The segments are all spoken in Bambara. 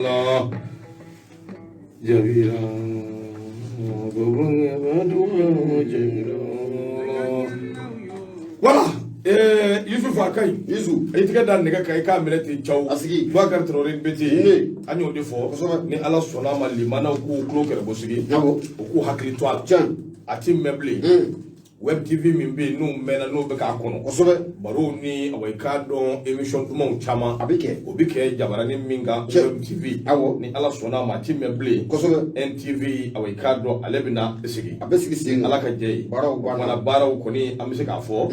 La Jabira Voilà, Yusuf a ka ɲi. Yusu. I tɛgɛ da nɛgɛ kan, i k'a minɛ ten caw. A sigi. Boubacar Traoré BT. Ne. An y'o de fɔ. Kosɛbɛ. Ni Ala sɔnna a ma, limanaw k'u tulo kɛrɛbɔ sigi. Awɔ. U k'u hakili to a la. Tiɲɛ. A ti mɛn bilen. Web TV min bɛ yen, n'u mɛnna, n'o bɛ k'a kɔnɔ. Barow ni awa, i k'a dɔn, émission dumanw caman. A bɛ kɛ. O bɛ kɛ jabaranin min kan. Tiɲɛ. Web TV. Awɔ. Ni Ala sɔnna a ma, a ti mɛn bilen. NTV, awa, i k'a dɔn, ale bɛna sigi. A bɛ sigi sen kan. Ala ka jɛ ye. Baaraw banna. O kumana, baaraw kɔni, an bɛ se k'a fɔ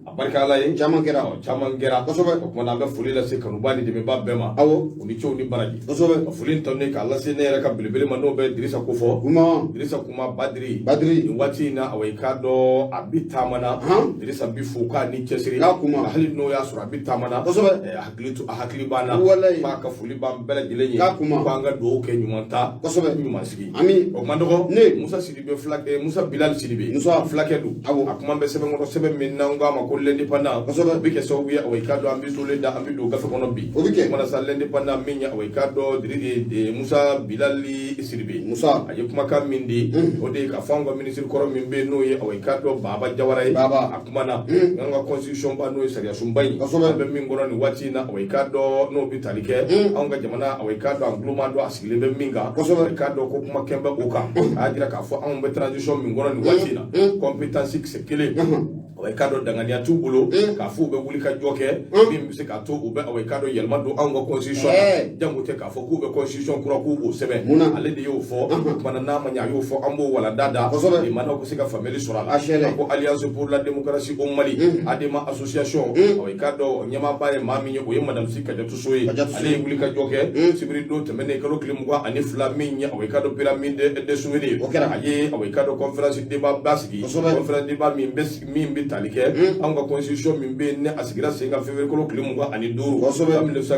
a barika Ala ye. Caman kɛra. Ɔ, caman kɛra. O kumana, an bɛ foli lase kanuba ni dɛmɛba bɛɛ ma. Awɔ. U ni cɛw ni baraji. Kosɛbɛ. Ka foli in tɔ ne k'a lase ne yɛrɛ ka belebele ma, n'o bɛ Dirisa ko fɔ. Kuma. Dirisa Kuma Badiri. Badiri. Nin waati in na, awa, i k'a dɔn, a bi taama na. Dirisa bi fo k'a ni cɛsiri. K'a kuma. Hali n'o y'a sɔrɔ a bi taama na. Hakili to, a hakili b'an na. Walayi. K'a ka foli b'an bɛɛ lajɛlen ye. K'a kuma. K'an ka dugawu kɛ ɲuman ta. Kosɛbɛ. Ɲuman sigi. Ami. O man dɔgɔ. Ne. Musa Sidibe fulakɛ, Musa Bilal Sidibe. Musa. Fulakɛ don. Awɔ. A kuma bɛ sɛbɛn kɔnɔ, sɛbɛn min n'an k'a ma ko L'Indépendant. Kosɛbɛ. O bɛ kɛ sababu ye, awa, i k'a dɔn, an bɛ solen da, an bɛ don gafe kɔnɔ bi. O bɛ kɛ. Walasa L'Indépendant min ye, awa, i k'a dɔn, Diri Musa Bilali Sidibe. Musa. A ye kumakan min di, o de ye k'a fɔ an ka minisiri kɔrɔ min bɛ yen, n'o ye, awa, i k'a dɔn, Baba Jawara ye. Baba. A kumana an ka constitution ba, n'o ye sariyasunba in. Kosɛbɛ. An bɛ min kɔnɔ nin waati in na, awa, i k'a dɔn, n'o bɛ tali kɛ anw ka jamana, awa, i k'a dɔn, an tulo ma dɔn a sigilen bɛ min kan. Kosɛbɛ. I k'a dɔn ko kuma kɛn bɛ o kan. A y'a jira k'a fɔ anw bɛ transition min kɔnɔ nin waati in na, compétence kisɛ kelen, awa, i k'a dɔn, danganiya t'u bolo k'a fɔ u bɛ wuli ka jɔ kɛ min bɛ se k'a to u bɛ, awa, i k'a dɔn, yɛlɛma don anw ka constitution na. Jango tɛ k'a fɔ k'u bɛ constitution kura k'u b'o sɛbɛn. Munna? Ale de y'o fɔ. O kumana, n'a ma ɲɛ a y'o fɔ, an b'o walanda da. Kosɛbɛ. Limanaw bɛ se ka faamuyali sɔrɔ a la. A sɛlɛ. A ko Alliance pour la démocratie au Mali, ADEMA association, awa, i k'a dɔn, ɲɛmaaba ye maa min ye, o ye madame Sy Kadiatou Sow ye. Kadiatou Sow. Ale ye wuli ka jɔ kɛ sibiri don tɛmɛnen, kalo tile 22, min ye, awa, i k'a dɔn, Pyramide de Souvenir. O kɛra. A ye, awa, i k'a dɔn, conférence débat ba sigi. Kosɛbɛ. Conférence débat min bɛ tali kɛ anw ka constitution min bɛ yen, ne a sigira sen kan février kalo tile 25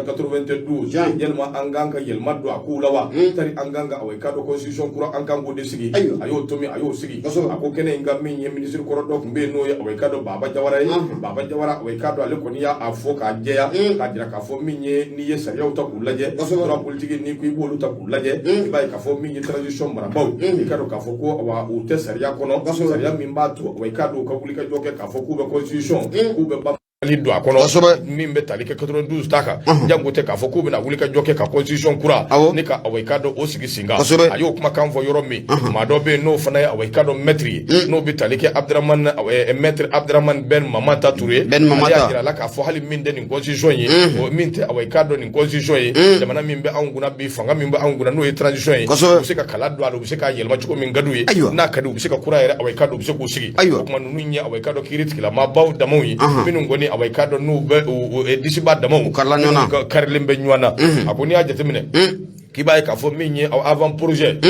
1992. Tiɲɛ. Yalima an kan ka yɛlɛma don a kow la wa, tari an kan ka, awa, i k'a dɔn, constitution kura, an kan k'o de sigi? Ayiwa. A y'o tomi, a y'o sigi. Kosɛbɛ. A ko kɛnɛ in ka, min ye minisiri kɔrɔ dɔ tun bɛ yen, n'o ye, awa, i k'a dɔn, Baba Jawara ye. Baba Jawara, awa, i k'a dɔn, ale kɔni y'a fɔ k'a jɛya, k'a jira k'a fɔ min ye, n'i ye sariyaw ta k'u lajɛ, Kosɛbɛ. droit politique, n'i ko i b'olu ta k'u lajɛ, i b'a ye k'a fɔ min ye transition marabaaw, i k'a dɔn k'a fɔ ko, awa, u tɛ sariya kɔnɔ, Kosɛbɛ. sariya min b'a to, awa, i k'a dɔn, u ka wuli ka jɔ kɛ k'a fɔ k'u bɛ constitution, k'u bɛ ba don a kɔnɔ Kosɛbɛ. min bɛ tali kɛ 92 ta kan. Jango tɛ k'a fɔ k'u bɛna wuli ka jɔ kɛ ka constitution kura Awɔ. ni ka, awa, i k'a dɔn, o sigi sen kan. Kosɛbɛ. A y'o kumakan fɔ yɔrɔ min, maa dɔ bɛ yen, n'o fana ye, awa, i k'a dɔn, maître ye, n'o bɛ tali kɛ Abdramane, awa, maître Abdramane Ben Mamata Touré. Ben Mamata. Ale y'a jira a la k'a fɔ hali min tɛ nin constitution ye, o min tɛ, awa, i k'a dɔn, nin constitution ye, jamana min bɛ anw kunna bi, fanga min bɛ anw kunna, n'o ye transition ye, Kosɛbɛ. u bɛ se ka kala don a la, u bɛ se k'a yɛlɛma cogo min ka d'u ye. Ayiwa. N'a ka di, u bɛ se ka kura yɛrɛ, awa, i k'a dɔn, u bɛ se k'u sigi. Ayiwa. O tuma, ninnu ye, awa, i k'a dɔn, kiiri tigilamaabaw damaw ye, minnu kɔni, awa, i k'a dɔn, n'u bɛ disiba damaw U karila ɲɔgɔn na. minnu karilen bɛ ɲɔgɔn na. A ko n'i y'a jateminɛ, k'i b'a ye k'a fɔ min ye avant projet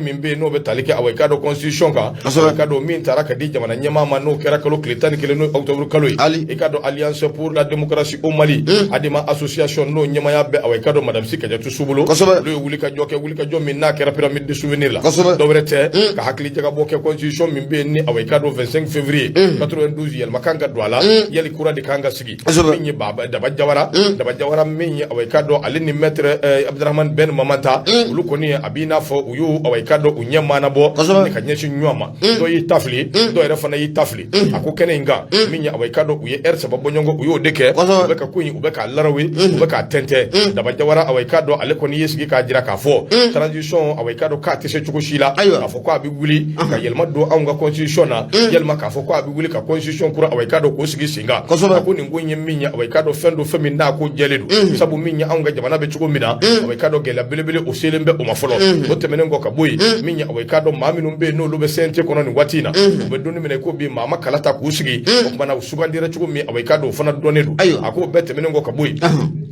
min bɛ yen, n'o bɛ tali kɛ, awa, i k'a dɔn, constitution kan, Kosɛbɛ. i k'a dɔn, min taara ka di jamana ɲɛmaa ma, n'o kɛra kalo tile 11, n'o ye octobre kalo ye. Ali. I k'a dɔn, Alliance pour la démocratie au Mali, ADEMA association, n'o ɲɛmaaya bɛ, awa, i k'a dɔn, madame Sy Kadiatou Sow bolo. Kosɛbɛ. Olu ye wuli ka jɔ kɛ, wuli ka jɔ min n'a kɛra Pyramide de Souvenir la. Kosɛbɛ. Dɔwɛrɛ tɛ ka hakili jagabɔ kɛ constitution min bɛ yen ni, awa, i k'a dɔn, 25 février 92, yɛlɛma kan ka don a la, yali kura de kan ka sigi. Kosɛbɛ. Min ye Baba Daba Jawara, Daba Jawara min ye, awa, i k'a dɔn, ale ni maître Abdramane Ben Mamata, olu kɔni, a b'i n'a fɔ u y'u, awa, i k'a dɔn, u ɲɛ maana bɔ Kosɛbɛ. ni ka ɲɛsin ɲɔgɔn ma. Dɔ y'i ta fili, dɔw yɛrɛ fana y'i ta fili. A ko kɛnɛ in kan, min ye, awa, i k'a dɔn, u ye heure 3 bɔɲɔgɔn, u y'o de kɛ. Kosɛbɛ. U bɛ ka ko in, u bɛ k'a larawe, u bɛ k'a tɛntɛn. Daba Jawara, awa, i k'a dɔn, ale kɔni ye sigi k'a jira k'a fɔ transition, awa, i k'a dɔn, k'a tɛ se cogo si la Ayiwa. k'a fɔ k'a bɛ wuli ka yɛlɛma don anw ka constitution na, yalima k'a fɔ k'a bɛ wuli ka constitution kura, awa, i k'a dɔn, k'o sigi sen kan. Kosɛbɛ. A ko nin ko in ye min ye, awa, i k'a dɔn, fɛn don, fɛn min n'a ko jɛlen don, sabu min ye, anw ka jamana bɛ cogo min na, awa, i k'a dɔn, gɛlɛya belebele o selen bɛ o ma fɔlɔ. O tɛmɛnen kɔ ka bɔ yen, min ye, awa, i k'a dɔn, maa minnu bɛ yen, n'olu bɛ CNT kɔnɔ nin waati in na, u bɛ don min na i ko bi, maa ma kala ta k'u sigi. O kumana, u sugandira cogo min, awa, i k'a dɔn, o fana dɔnnen don. Ayiwa. A k'o bɛɛ tɛmɛnen kɔ ka bɔ yen,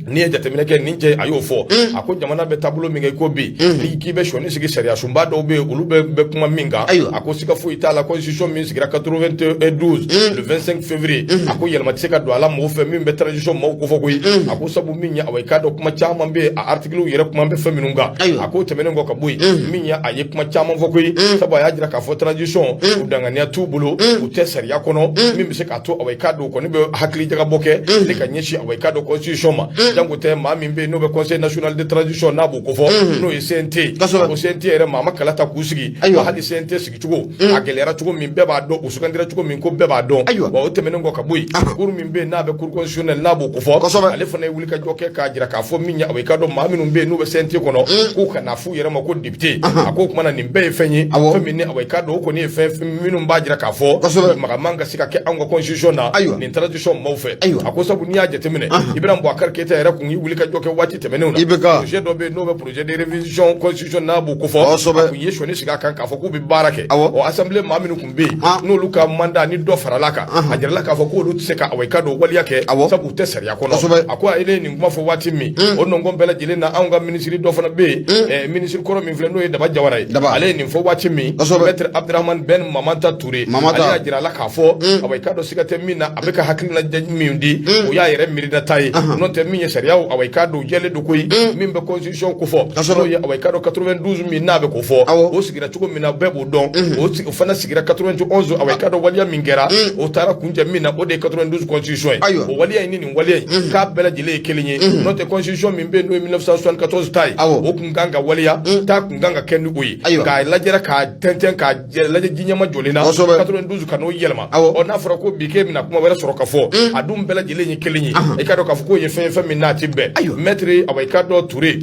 n'i ye jateminɛ kɛ, nin cɛ, a y'o fɔ, a ko jamana bɛ taabolo min kɛ i ko bi, n'i k'i bɛ sɔnni sigi, sariya sunba dɔw bɛ yen, olu bɛ kuma min kan. Ayiwa. A ko siga foyi t'a la, constitution min sigira 92 le 25 février, a ko yɛlɛma tɛ se ka don a la mɔgɔw fɛ min bɛ transition maaw kofɔ koyi. A ko sabu min ye, awa, i k'a dɔn, kuma caman bɛ yen, a article yɛrɛ kuma bɛ fɛn minnu kan. Ayiwa. A ko tɛmɛnen kɔ ka bɔ yen, min ye, a ye kuma caman fɔ koyi, sabu a y'a jira k'a fɔ transition, u danganiya t'u bolo, u tɛ sariya kɔnɔ min bɛ se k'a to, awa, i k'a dɔn, u kɔni bɛ hakili jagabɔ kɛ ne ka ɲɛsin, awa, i k'a dɔn, constitution ma. Janko tɛ maa min bɛ yen n'o bɛ Conseil national de transition n'a b'o kofɔ, n'o ye CNT. O CNT yɛrɛ, maa ma kala ta k'u sigi. Hali CNT sigicogo a gɛlɛyara cogo min, bɛɛ b'a dɔn. U sugandira cogo min ko bɛɛ b'a dɔn. Wa o tɛmɛnen kɔ ka bɔ yen, cour min bɛ yen n'a bɛ cour constitutionnelle n'a b'o kofɔ, ale fana ye wulikajɔ kɛ k'a jira k'a fɔ min ye, a i k'a dɔn maa minnu bɛ yen n'u bɛ CNT kɔnɔ, k'u kana f'u yɛrɛ ma ko député. A ko o tuma na nin bɛɛ ye fɛn ye, fɛn min ni a i k'a dɔn o kɔni ye fɛn minnu b'a jira k'a fɔ maga man ka se ka kɛ anw ka constitution na nin transition maaw fɛ. A ko sabu n'i y'a jateminɛ, Ibrahim Boubacar Keïta yɛrɛ kun ye wulikajɔ kɛ waati tɛmɛnenw na, projet dɔ bɛ yen n'o bɛ projet de révision constitution n'a b'o kofɔ, a kun ye sɔnni sigi a kan k'a fɔ k'u bɛ baara kɛ. O assemblée maa minnu kun bɛ yen n'olu ka mandat ni dɔ farala kan, a jirala k'a fɔ k'olu tɛ se ka awa i ka dɔn waleya kɛ, sabu u tɛ sariya kɔnɔ. A ko a ye nin kuma fɔ waati min, o nɔngɔn bɛɛ lajɛlen na, anw ka minisiri dɔ fana bɛ yen, minisiri kɔrɔ min filɛ n'o ye Daba Jawara ye, ale ye nin fɔ waati min, maître Abdramane Ben Mamata Touré, ale y'a jira a la k'a fɔ awa i k'a dɔn siga tɛ min na, a bɛ ka hakilina min di, o y'a yɛrɛ miirinata ye. N'o tɛ, min ye sariyaw, awa i k'a dɔn jɛlen don koyi, min bɛ constitution kofɔ, n'o ye awa i k'a dɔn 92 min n'a bɛ k'o fɔ, o sigira cogo min na, bɛɛ b'o dɔn. O fana sigira 91, awa i k'a dɔn waleya min kɛra, o taara kuncɛ min na, o de ye 92 constitution ye. O waleya in ni nin waleya in, k'a bɛɛ lajɛlen ye kelen ye. N'o tɛ, constitution min bɛ yen n'o ye 1974 ta ye, o kun kan ka waleya ta kun kan ka kɛ ni o ye, k'a lajɛra k'a tɛntɛn k'a lajɛ ji ɲɛma jɔlen na, 92 ka n'o yɛlɛma. Ɔ n'a fɔra ko bi k'e bɛna kuma wɛrɛ sɔrɔ ka fɔ, a dun bɛɛ lajɛlen ye kelen ye. I k'a dɔn k'a fɔ k'o ye fɛn ye, fɛn min n'a ti bɛn. Maître awa i k'a dɔn Touré,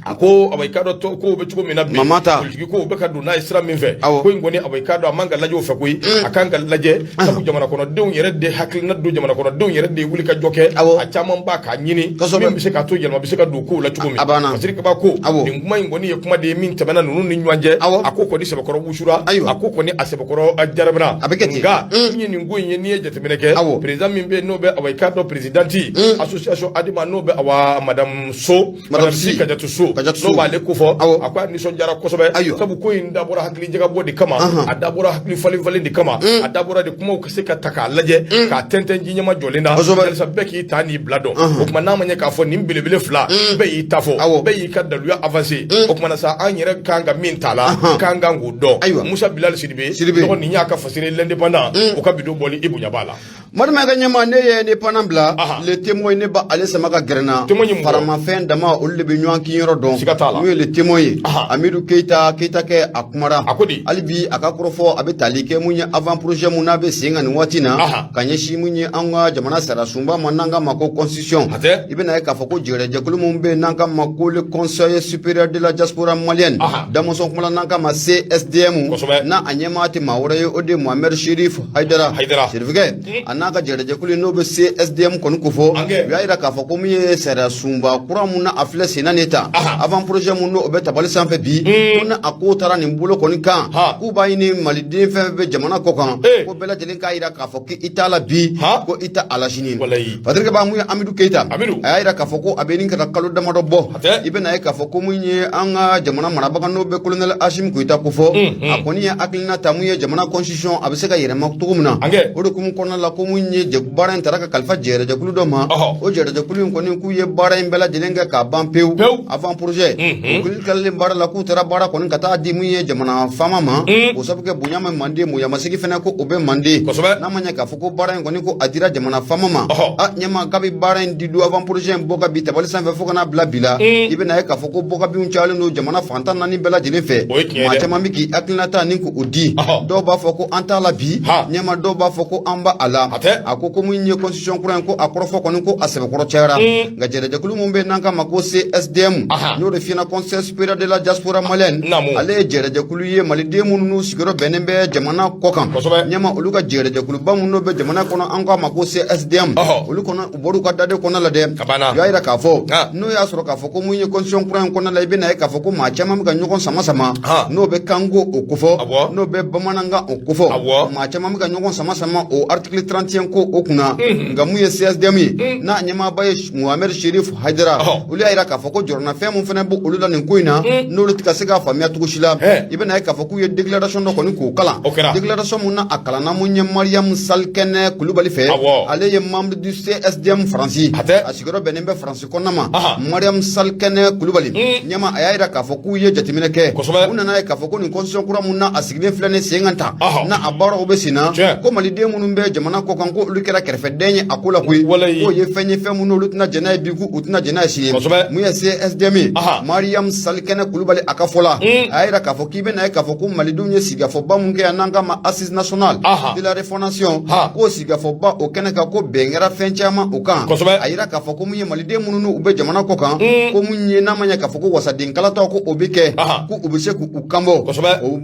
a ko awa i k'a dɔn kow bɛ cogo min na bi, politiki kow bɛ ka don n'a ye sira min fɛ, ko in kɔni, awa i k'a dɔn a man ka lajɛ o fɛ koyi, a kan ka lajɛ sabu jamana kɔnɔdenw yɛrɛ de hakilina don, jamana kɔnɔdenw yɛrɛ de ye wuli ka jɔ kɛ, a caman b'a k'a ɲini min bɛ se k'a to yɛlɛma bɛ se ka don kow la cogo min. Fasiri Kaba ko nin kuma in kɔni ye kuma de ye min tɛmɛna ninnu ni ɲɔgɔn cɛ. A ko kɔni sɛbɛkɔrɔ wusura, a ko kɔni a sɛbɛkɔrɔ jarabira. Nka min ye nin ko in ye, n'i ye jateminɛ kɛ, président min bɛ yen n'o bɛ awa i k'a dɔn présidente association Adema, n'o bɛ awa madame So, madame Si Kajatu So, n'o b'ale kofɔ, a ko a nisɔndiyara kosɛbɛ, sabu ko in dabɔra hakili jagabɔ de kama, a dabɔra hakili falen falen de kama, a dabɔra de kumaw ka se ka ta k'a lajɛ k'a tɛntɛn ji ɲɛma jɔlen na, walasa bɛɛ k'i ta n'i bila dɔn. O tuma n'a ma ɲɛ k'a fɔ nin belebele fila bɛɛ y'i ta fɔ, bɛɛ y'i ka daluya avancé, o tuma na sa an yɛrɛ kan ka min ta la, k'an kan k'o dɔn. Musa Bilal Sidibe dɔgɔ, nin y'a ka fasiri L'Indépendant, o ka bidon bɔli i bonya b'a la. Marimɛ ɲɛma, ne ye Indépendant bila, Le Témoin ne ba ale sama ka gɛrɛ n na. Faramafɛn dama, olu de bɛ ɲɔgɔn kin yɔrɔ dɔn. Siga t'a la. N'o ye Le Témoin ye, Amidu Keyita, Keyita kɛ, a kumara. A ko di? Hali bi a ka kɔrɔfɔ a bɛ tali kɛ mun ye, avant projet mun n'a bɛ sen kan nin waati na, ka ɲɛsin mun ye an ka jamana sariya sunba ma, n'an k'a ma ko constitution. I bɛna ye k'a fɔ ko jɛgɛjɛkulu mun bɛ yen n'an k'a ma ko le Conseil supérieur de la diaspora malienne, Damɔsɔn kumala, n'an k'a ma CSDM, n'a a ɲɛmaa tɛ maa wɛrɛ ye, o de ye Mohamed Sherif Haidara. Serifukɛ, a n'a ka jɛgɛjɛkulu n'o bɛ CSDM kɔni kofɔ, u y'a jira k'a fɔ ko min ye sariya sunba kura mun na a filɛ sen na nin ta, avant projet mun n'o bɛ tabali sanfɛ bi, ko ni a ko taara nin bolo kɔni kan, k'u b'a ɲini maliden fɛn fɛn bɛ jamana kɔ kan, ko bɛɛ lajɛlen k'a jira k'a fɔ k'i t'a la bi, ko i t'a la sini. Patrick Ba, mun ye Amidu Keyita, a y'a jira k'a fɔ ko a bɛ nin ka kalo damadɔ bɔ, i bɛna ye k'a fɔ ko mun ye an ka jamana marabaga n'o bɛ colonel Asimi Goyita kofɔ, a kɔni ye hakilina ta mun ye jamana constitution a bɛ se ka yɛlɛma cogo min na. O de hukumu kɔnɔna la, ko mun ye baara in taara ka kalifa jɛrɛjɛkulu dɔ ma, o jɛrɛjɛkulu in kɔni k'u ye baara in bɛɛ lajɛlen kɛ k'a ban pewu, avant projet o kuli tilalen baara la, k'u taara baara kɔni ka taa di mun ye jamana faama ma. O sabu kɛ bonya ma manden, bonyamasegin fana ko o bɛ manden. N'a ma ɲɛ k'a fɔ ko baara in kɔni ko a dira jamana faama ma, a ɲɛma kabi baara in di don, avant projet in bɔ ka bi tabali sanfɛ fo ka n'a bila bi la, i bɛna ye k'a fɔ ko bɔkabinw cayalen don jamana fan 14 bɛɛ lajɛlen fɛ. Maa caman bɛ k'i hakilinata ni k'o di, dɔw b'a fɔ ko an t'a la bi ɲɛma, dɔw b'a fɔ ko an b'a a la. A ko ko mun ye constitution kura in ko a kɔrɔfɔ kɔni ko a sɛbɛkɔrɔ cayara, nka jɛrɛjɛkulu mun bɛ n'an k'a ma ko CSDM, n'o de fiyɛna Conseil supérieur de la diaspora malienne, ale ye jɛrɛjɛkulu ye maliden minnu n'u sigiyɔrɔ bɛnnen bɛ jamana kɔ kan ɲɛma, olu ka jɛrɛjɛkuluba minnu bɛ jamana kɔnɔ, an k'a ma ko CSDM, olu kɔnɔ u bɔr'u ka daden kɔnɔ la dɛ. U y'a jira k'a fɔ n'o y'a sɔrɔ k'a fɔ ko mun ye constitution kura in kɔnɔ la, i bɛna ye k'a fɔ ko maa caman bɛ ka ɲɔgɔn sama sama, n'o bɛ kanko o kofɔ, n'o bɛ bamanankan o kofɔ, maa caman bɛ ka ɲɔgɔn sama sama o article 31 ko o kunna. Nka mun ye CSDM ye, n'a ɲɛmaaba ye Mohamed Sherif Haidara, olu y'a jira k'a fɔ ko jɔrɔnafɛn mun fana b'o olu la nin ko in na, n'olu tɛ ka se k'a faamuya cogo si la, i bɛna ye k'a fɔ k'u ye déclaration dɔ kɔni k'o kalan, déclaration mun na a kalanna mun ye Mariam Salikɛnɛ Kulubali fɛ, ale ye membre du CSDM Faransi, a sigiyɔrɔ bɛnnen bɛ Faransi kɔnɔna ma. Mariam Salikɛnɛ Kulubali ɲɛma, a y'a jira k'a fɔ k'u ye jateminɛ kɛ, u nana ye k'a fɔ ko nin constitution kura mun na a sigilen filɛ nin sen kan tan, n'a a baaraw bɛ sen na, ko maliden minnu bɛ jamana kɔ kɔ kan, ko olu kɛra kɛrɛfɛden ye a ko la koyi. Walayi. K'o ye fɛn ye, fɛn minnu olu tɛna jɛn n'a ye bi, k'u tɛna jɛn n'a ye sini. Kosɛbɛ. Mun ye CSDM ye, Mariam Salikɛnɛ Kulubali, a ka fɔ la, a y'a yira k'a fɔ k'i bɛna ye k'a fɔ ko malidenw ye sigikafɔba mun kɛ yan n'an k'a ma Assise nationale de la refondation, k'o sigikafɔba o kɛnɛ kan, ko bɛn kɛra fɛn caman o kan. A yira k'a fɔ ko mun ye maliden minnu n'u bɛ jamana kɔ kan, ko mun ye n'a ma ɲɛ k'a fɔ ko wasaden kalataw ko o bɛ kɛ, ko u bɛ se k'u kanbɔ.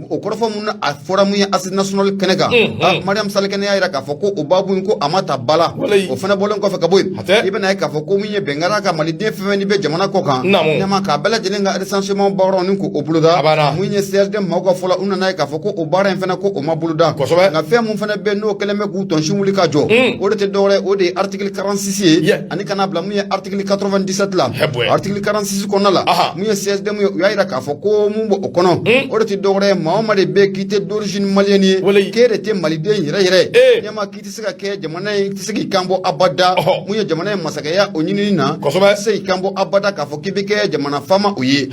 O kɔrɔfɔ mun a fɔra mun ye Assise nationale kɛnɛ kan, Mariam Salikɛnɛ y'a yira k'a fɔ ko o baabu in ko a ma ta ba la. O fana bɔlen kɔfɛ ka bɔ yen, i bɛna ye k'a fɔ ko mun ye bɛn kɛra ka maliden fɛn fɛn ni bɛ jamana kɔ kan, ɲama k'a bɛɛ lajɛlen ka recensement baaraw ni k'o boloda. Mun ye CSDM maaw ka fɔ la, u nana ye k'a fɔ ko o baara in fana ko o ma boloda. Nka fɛn mun fana bɛ yen n'o kɛlen bɛ k'u tɔnsi wuli ka jɔ, o de tɛ dɔwɛrɛ, o de ye article 46 ye, ani ka n'a bila mun ye article 97 la. Article 46 kɔnɔna la, mun ye CSDM ye, u y'a yira k'a fɔ ko mun b'o kɔnɔ, o de tɛ dɔwɛrɛ ye, maa o maa de bɛ k'i tɛ d'origine malienne ye, k'e de tɛ maliden yɛrɛ yɛrɛ, ɲama k'i tɛ se ka kɛ jamana ye, i tɛ se k'i kan bɔ abada mun ye jamana ye masakɛya o ɲinini na, i tɛ se k'i kan bɔ abada k'a fɔ k'i bɛ kɛ jamana faama o ye.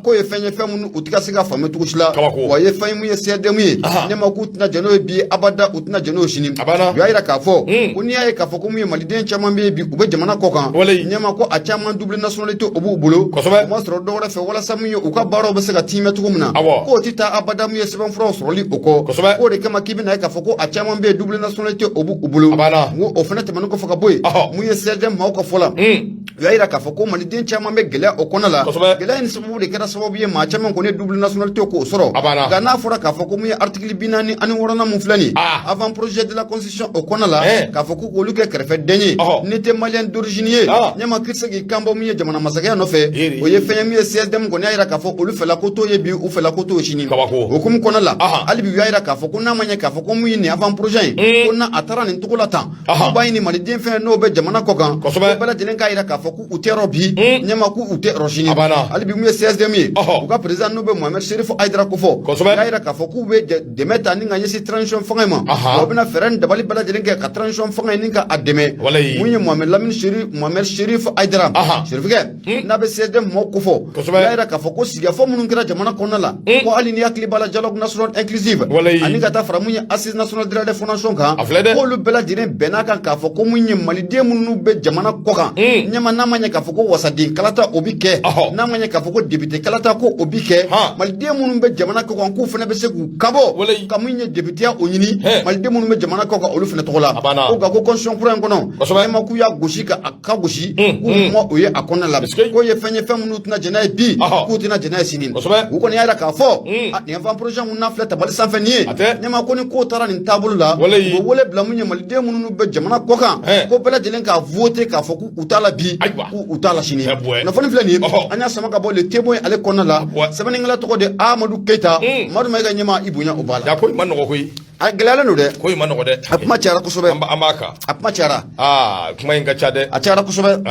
K'o ye fɛn ye, fɛn minnu u tɛ ka se ka faamu cogo si la. Wa ye fɛn mun ye CSDM ye, ɲama k'u tɛna jɛn n'o ye bi abada, u tɛna jɛn n'o ye sini. U y'a yira k'a fɔ ko n'i y'a ye k'a fɔ ko mun ye maliden caman bɛ yen bi, u bɛ jamana kɔ kan, ɲama ko a caman double nationalité o b'u bolo, o ma sɔrɔ dɔwɛrɛ fɛ walasa mun ye u ka baaraw bɛ se ka tiimɛ cogo min na, k'o tɛ taa abada mun ye sɛbɛnfuraw sɔrɔli o kɔ. K'o de kama k'i bɛna ye k'a fɔ ko a caman bɛ yen, double nationalité o b'u bolo. N ko o fana tɛmɛnen kɔfɛ ka bɔ yen, mun ye CSDM maaw ka fɔ la, u y'a yira k'a fɔ ko maliden caman bɛ gɛlɛya o kɔnɔ la. Gɛlɛya in sababu de kɛra sababu ye maa caman kɔni ye double nationalité k'o sɔrɔ. Nka n'a fɔra k'a fɔ ko mun ye article 46nan mun filɛ nin ye, avant projet de la constitution o kɔnɔ la, k'a fɔ ko k'olu kɛ kɛrɛfɛden ye, n'i tɛ malien d'origine ye, ɲɛma k'i tɛ se k'i kan bɔ mun ye jamana masakɛya nɔfɛ, o ye fɛn ye mun ye CSDM kɔni y'a yira k'a fɔ olu fɛla ko t'o ye bi, u fɛla ko t'o ye sini. O hukumu kɔnɔ la, hali bi u y'a yira k'a fɔ ko n'a ma ɲɛ k'a fɔ ko mun ye nin avant projet in, ko n'a a taara nin cogo la tan, k'u b'a ɲini maliden fɛn n'o bɛ jamana kɔ kan, ko bɛɛ lajɛlen k'a yira k'a fɔ k'u tɛ yɔrɔ bi, ɲɛma k'u tɛ yɔrɔ sini. Hali bi mun ye CSDM ye, u ka président n'o bɛ Mohamed Cherif Haidara kofɔ, u y'a yira k'a fɔ k'u bɛ dɛmɛ ta ni ka ɲɛsin transition fanga in ma, wa u bɛna fɛɛrɛ ni dabali bɛɛ lajɛlen kɛ ka transition fanga in ni ka a dɛmɛ. Mun ye Mohamed Lamine Cherif, Mohamed Cherif Haidara Cherifkɛ n'a bɛ CSDM mɔgɔw kofɔ, u y'a yira k'a fɔ ko sigikafɔ minnu kɛra jamana kɔnɔna la, ko hali ni hakili b'a la dialogue national inclusive ani ka taa fara mun ye Assise nationale de la refondation kan, k'olu bɛɛ lajɛlen bɛn'a kan k'a fɔ ko mun ye maliden minnu bɛ jamana kɔ kan, ɲɛma n'a ma ɲɛ k'a fɔ ko wasaden kalata o bi kɛ, n'a ma ɲɛ k'a fɔ ko député kalata ko o bi kɛ, maliden minnu bɛ jamana kɔ kan k'u fana bɛ se k'u kanbɔ ka mun ye députéya o ɲini maliden minnu bɛ jamana kɔ kan olu fana tɔgɔ la. Ko nka ko constitution kura in kɔnɔ, ɲɛma k'u y'a gosi ka a ka gosi, k'u ma o ye a kɔnɔna la, k'o ye fɛn ye, fɛn minnu tɛna jɛn n'a ye bi, k'u tɛna jɛn n'a ye sini. U kɔni y'a yira k'a fɔ nin avant projet mun n'a filɛ tabali sanfɛ nin ye, ɲɛma ko ni ko taara nin taabolo la, u bɛ wele bila mun ye maliden minnu bɛ jamana kɔ kan, ko bɛɛ lajɛlen k'a voter k'a fɔ k'u t'a la bi, k'u t'a la sini. Kunnafoni filɛ nin ye, an y'a sama ka bɔ Le Témoin ale kɔnɔna la. Sɛbɛnnikɛla tɔgɔ de Amadu Keyita. Madu Mayiga, ɲɛma i bonya o b'a la. Ko in ma nɔgɔ koyi. A gɛlɛyalen don dɛ. Ko in ma nɔgɔ dɛ. A kuma cayara kosɛbɛ. An b'a kan. A kuma cayara. Aa, kuma in ka ca dɛ. A cayara kosɛbɛ.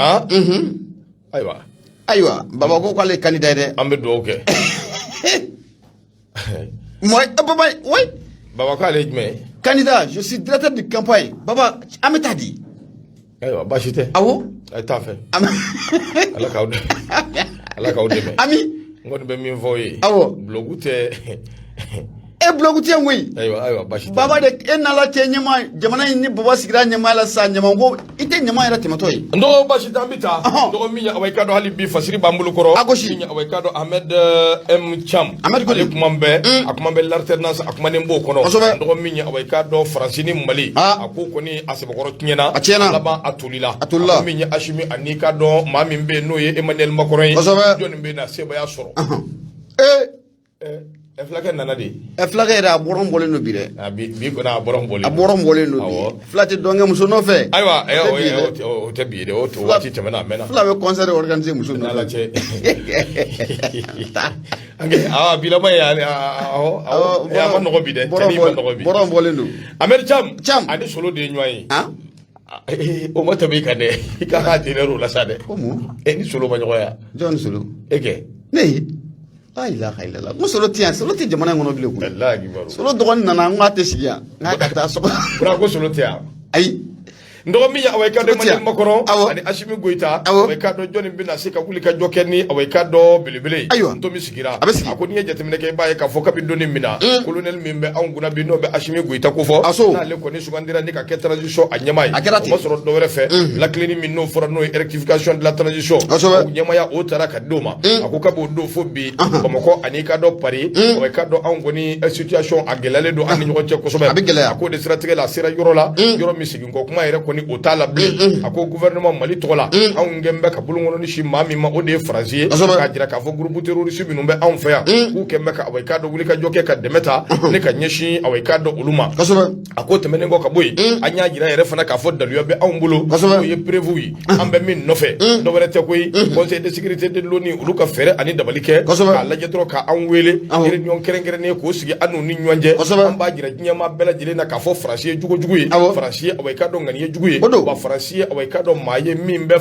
Ayiwa. Ayiwa, Baba ko k'ale ye candidat ye dɛ. An bɛ dugawu kɛ. Moi, Baba, oui. Baba k'ale ye jumɛn ye? Candidat, je suis directeur de campagne. Baba, an bɛ taa di. Ayiwa, baasi tɛ. Awɔ. A ye taa fɛ. Ala k'aw dɛmɛ. Ala k'aw dɛmɛ. Ami. N kɔni bɛ min fɔ aw ye. Awɔ. Bulogu tɛ. E bulogu tɛ yen koyi. Ayiwa, ayiwa, baasi tɛ. Baba de e n'Ala cɛ ɲɛma jamana in ni Baba sigira ɲɛmaaya la sisan, ɲama ko i tɛ ɲama yɛrɛ tɛmɛtɔ ye. N dɔgɔ, baasi tɛ, an bɛ taa. Dɔgɔ min ye, awa, i ka dɔn hali bi fasiri b'an bolo kɔrɔ. A gosi. Min ye, awa, i ka dɔn Ahmed M Cham. Ahmed Koli. Ale kuma bɛ. A kuma bɛ l'alternance, a kumanen b'o kɔnɔ. Kosɛbɛ. N dɔgɔ min ye, awa, i ka dɔn Faransi ni Mali. A ko kɔni a sɛbɛkɔrɔ tiɲɛna. A tiɲɛna. Laban a tolila. A tolila. A ko min ye Assimi ani i ka dɔn maa min bɛ yen n'o ye Emmanuel Macron ye. Kosɛbɛ. Jɔnni bɛ na sebaaya sɔrɔ? Ee. Ɛ, fulakɛ nana de. Ɛ, fulakɛ yɛrɛ a bɔrɔn bɔlen don bi dɛ. A bi bi kɔni a bɔrɔn bɔlen. A bɔrɔn bɔlen don bi. Fila tɛ dɔnkɛ muso nɔfɛ. Ayiwa, o tɛ bi dɛ, o waati tɛmɛna, a mɛnna. Fila bɛ concert organiser muso nɔfɛ. N'Ala cɛ. Aa, bilama ye, awɔ, a ma nɔgɔ bi dɛ, cɛnin ma nɔgɔ bi. Bɔrɔn bɔlen don. Ahmed Cham. Cham. Ani Solo de ye ɲɔgɔn ye. O ma tɛmɛ i kan dɛ, i ka k'a o la sa dɛ. Ko mun? E ni Solo ma ɲɔgɔn ye. Jɔn ni Solo? E kɛ. Ne ye. La ilaha illallah. Ko Solo tɛ yan, Solo tɛ jamana in kɔnɔ bilen koyi. Walahi kibaru. Solo dɔgɔnin nana, n k'a tɛ sigi yan, n k'a ka taa so. Bura ko Solo tɛ yan. Ayi. N dɔgɔ min ye awa i k'a dɔn Emmanuel Macron Awɔ. ani Assimi Goïta, Awɔ. awa i k'a dɔn jɔnni bɛna se ka wuli ka jɔ kɛ ni awa i k'a dɔn belebele ye? Ayiwa. Ntomi sigira. A bɛ sigi. A ko n'i ye jateminɛ kɛ, i b'a ye k'a fɔ kabi donni min na colonel min bɛ anw kunna bi, n'o bɛ Assimi Goïta ko fɔ, Aso. n'ale kɔni sugandira ni ka kɛ transition a ɲɛmaa ye, A kɛra o ten. ma sɔrɔ dɔwɛrɛ fɛ, lakilenni min n'o fɔra, n'o ye rectification de la transition, Kosɛbɛ. o ɲɛmaaya o taara ka d'o ma. A ko kab'o don fo bi, Bamakɔ ani i k'a dɔn Paris, awa i k'a dɔn anw kɔni situation a gɛlɛyalen don an ni ɲɔgɔn cɛ kosɛbɛ. A bɛ gɛlɛya. A ko de siratigɛ la, a sera yɔrɔ la, yɔrɔ min segin kɔ kuma yɛrɛ kɔni o t'a la bilen. A ko gouvernement Mali tɔgɔ la, anw kɛn bɛ ka bolonkɔnɔni si maa min ma, o de ye Faransi ye, k'a jira k'a fɔ groupe terroriste minnu bɛ anw fɛ yan, k'u kɛn bɛ ka awa i k'a dɔn wuli ka jɔ kɛ ka dɛmɛ ta ne ka ɲɛsin awa i k'a dɔn olu ma. A ko tɛmɛnen kɔ ka bɔ yen, an y'a jira yɛrɛ fana k'a fɔ daluya bɛ anw bolo, n'o ye preuve ye. An bɛ min nɔfɛ, dɔwɛrɛ tɛ koyi, Conseil de sécurité de l'ONU, olu ka fɛɛrɛ ani dabali kɛ k'a lajɛ dɔrɔn k'an wele réunion kɛrɛnkɛrɛnnen k'o sigi an n'u ni ɲɔgɔn cɛ. An b'a jira diɲɛmaa bɛɛ lajɛlen na k'a fɔ Faransi ye jogojugu ye, Faransi ye awa i k'a dɔn ŋaniye jugu ye, wa Faransi ye awa i k'a dɔn maa ye min bɛ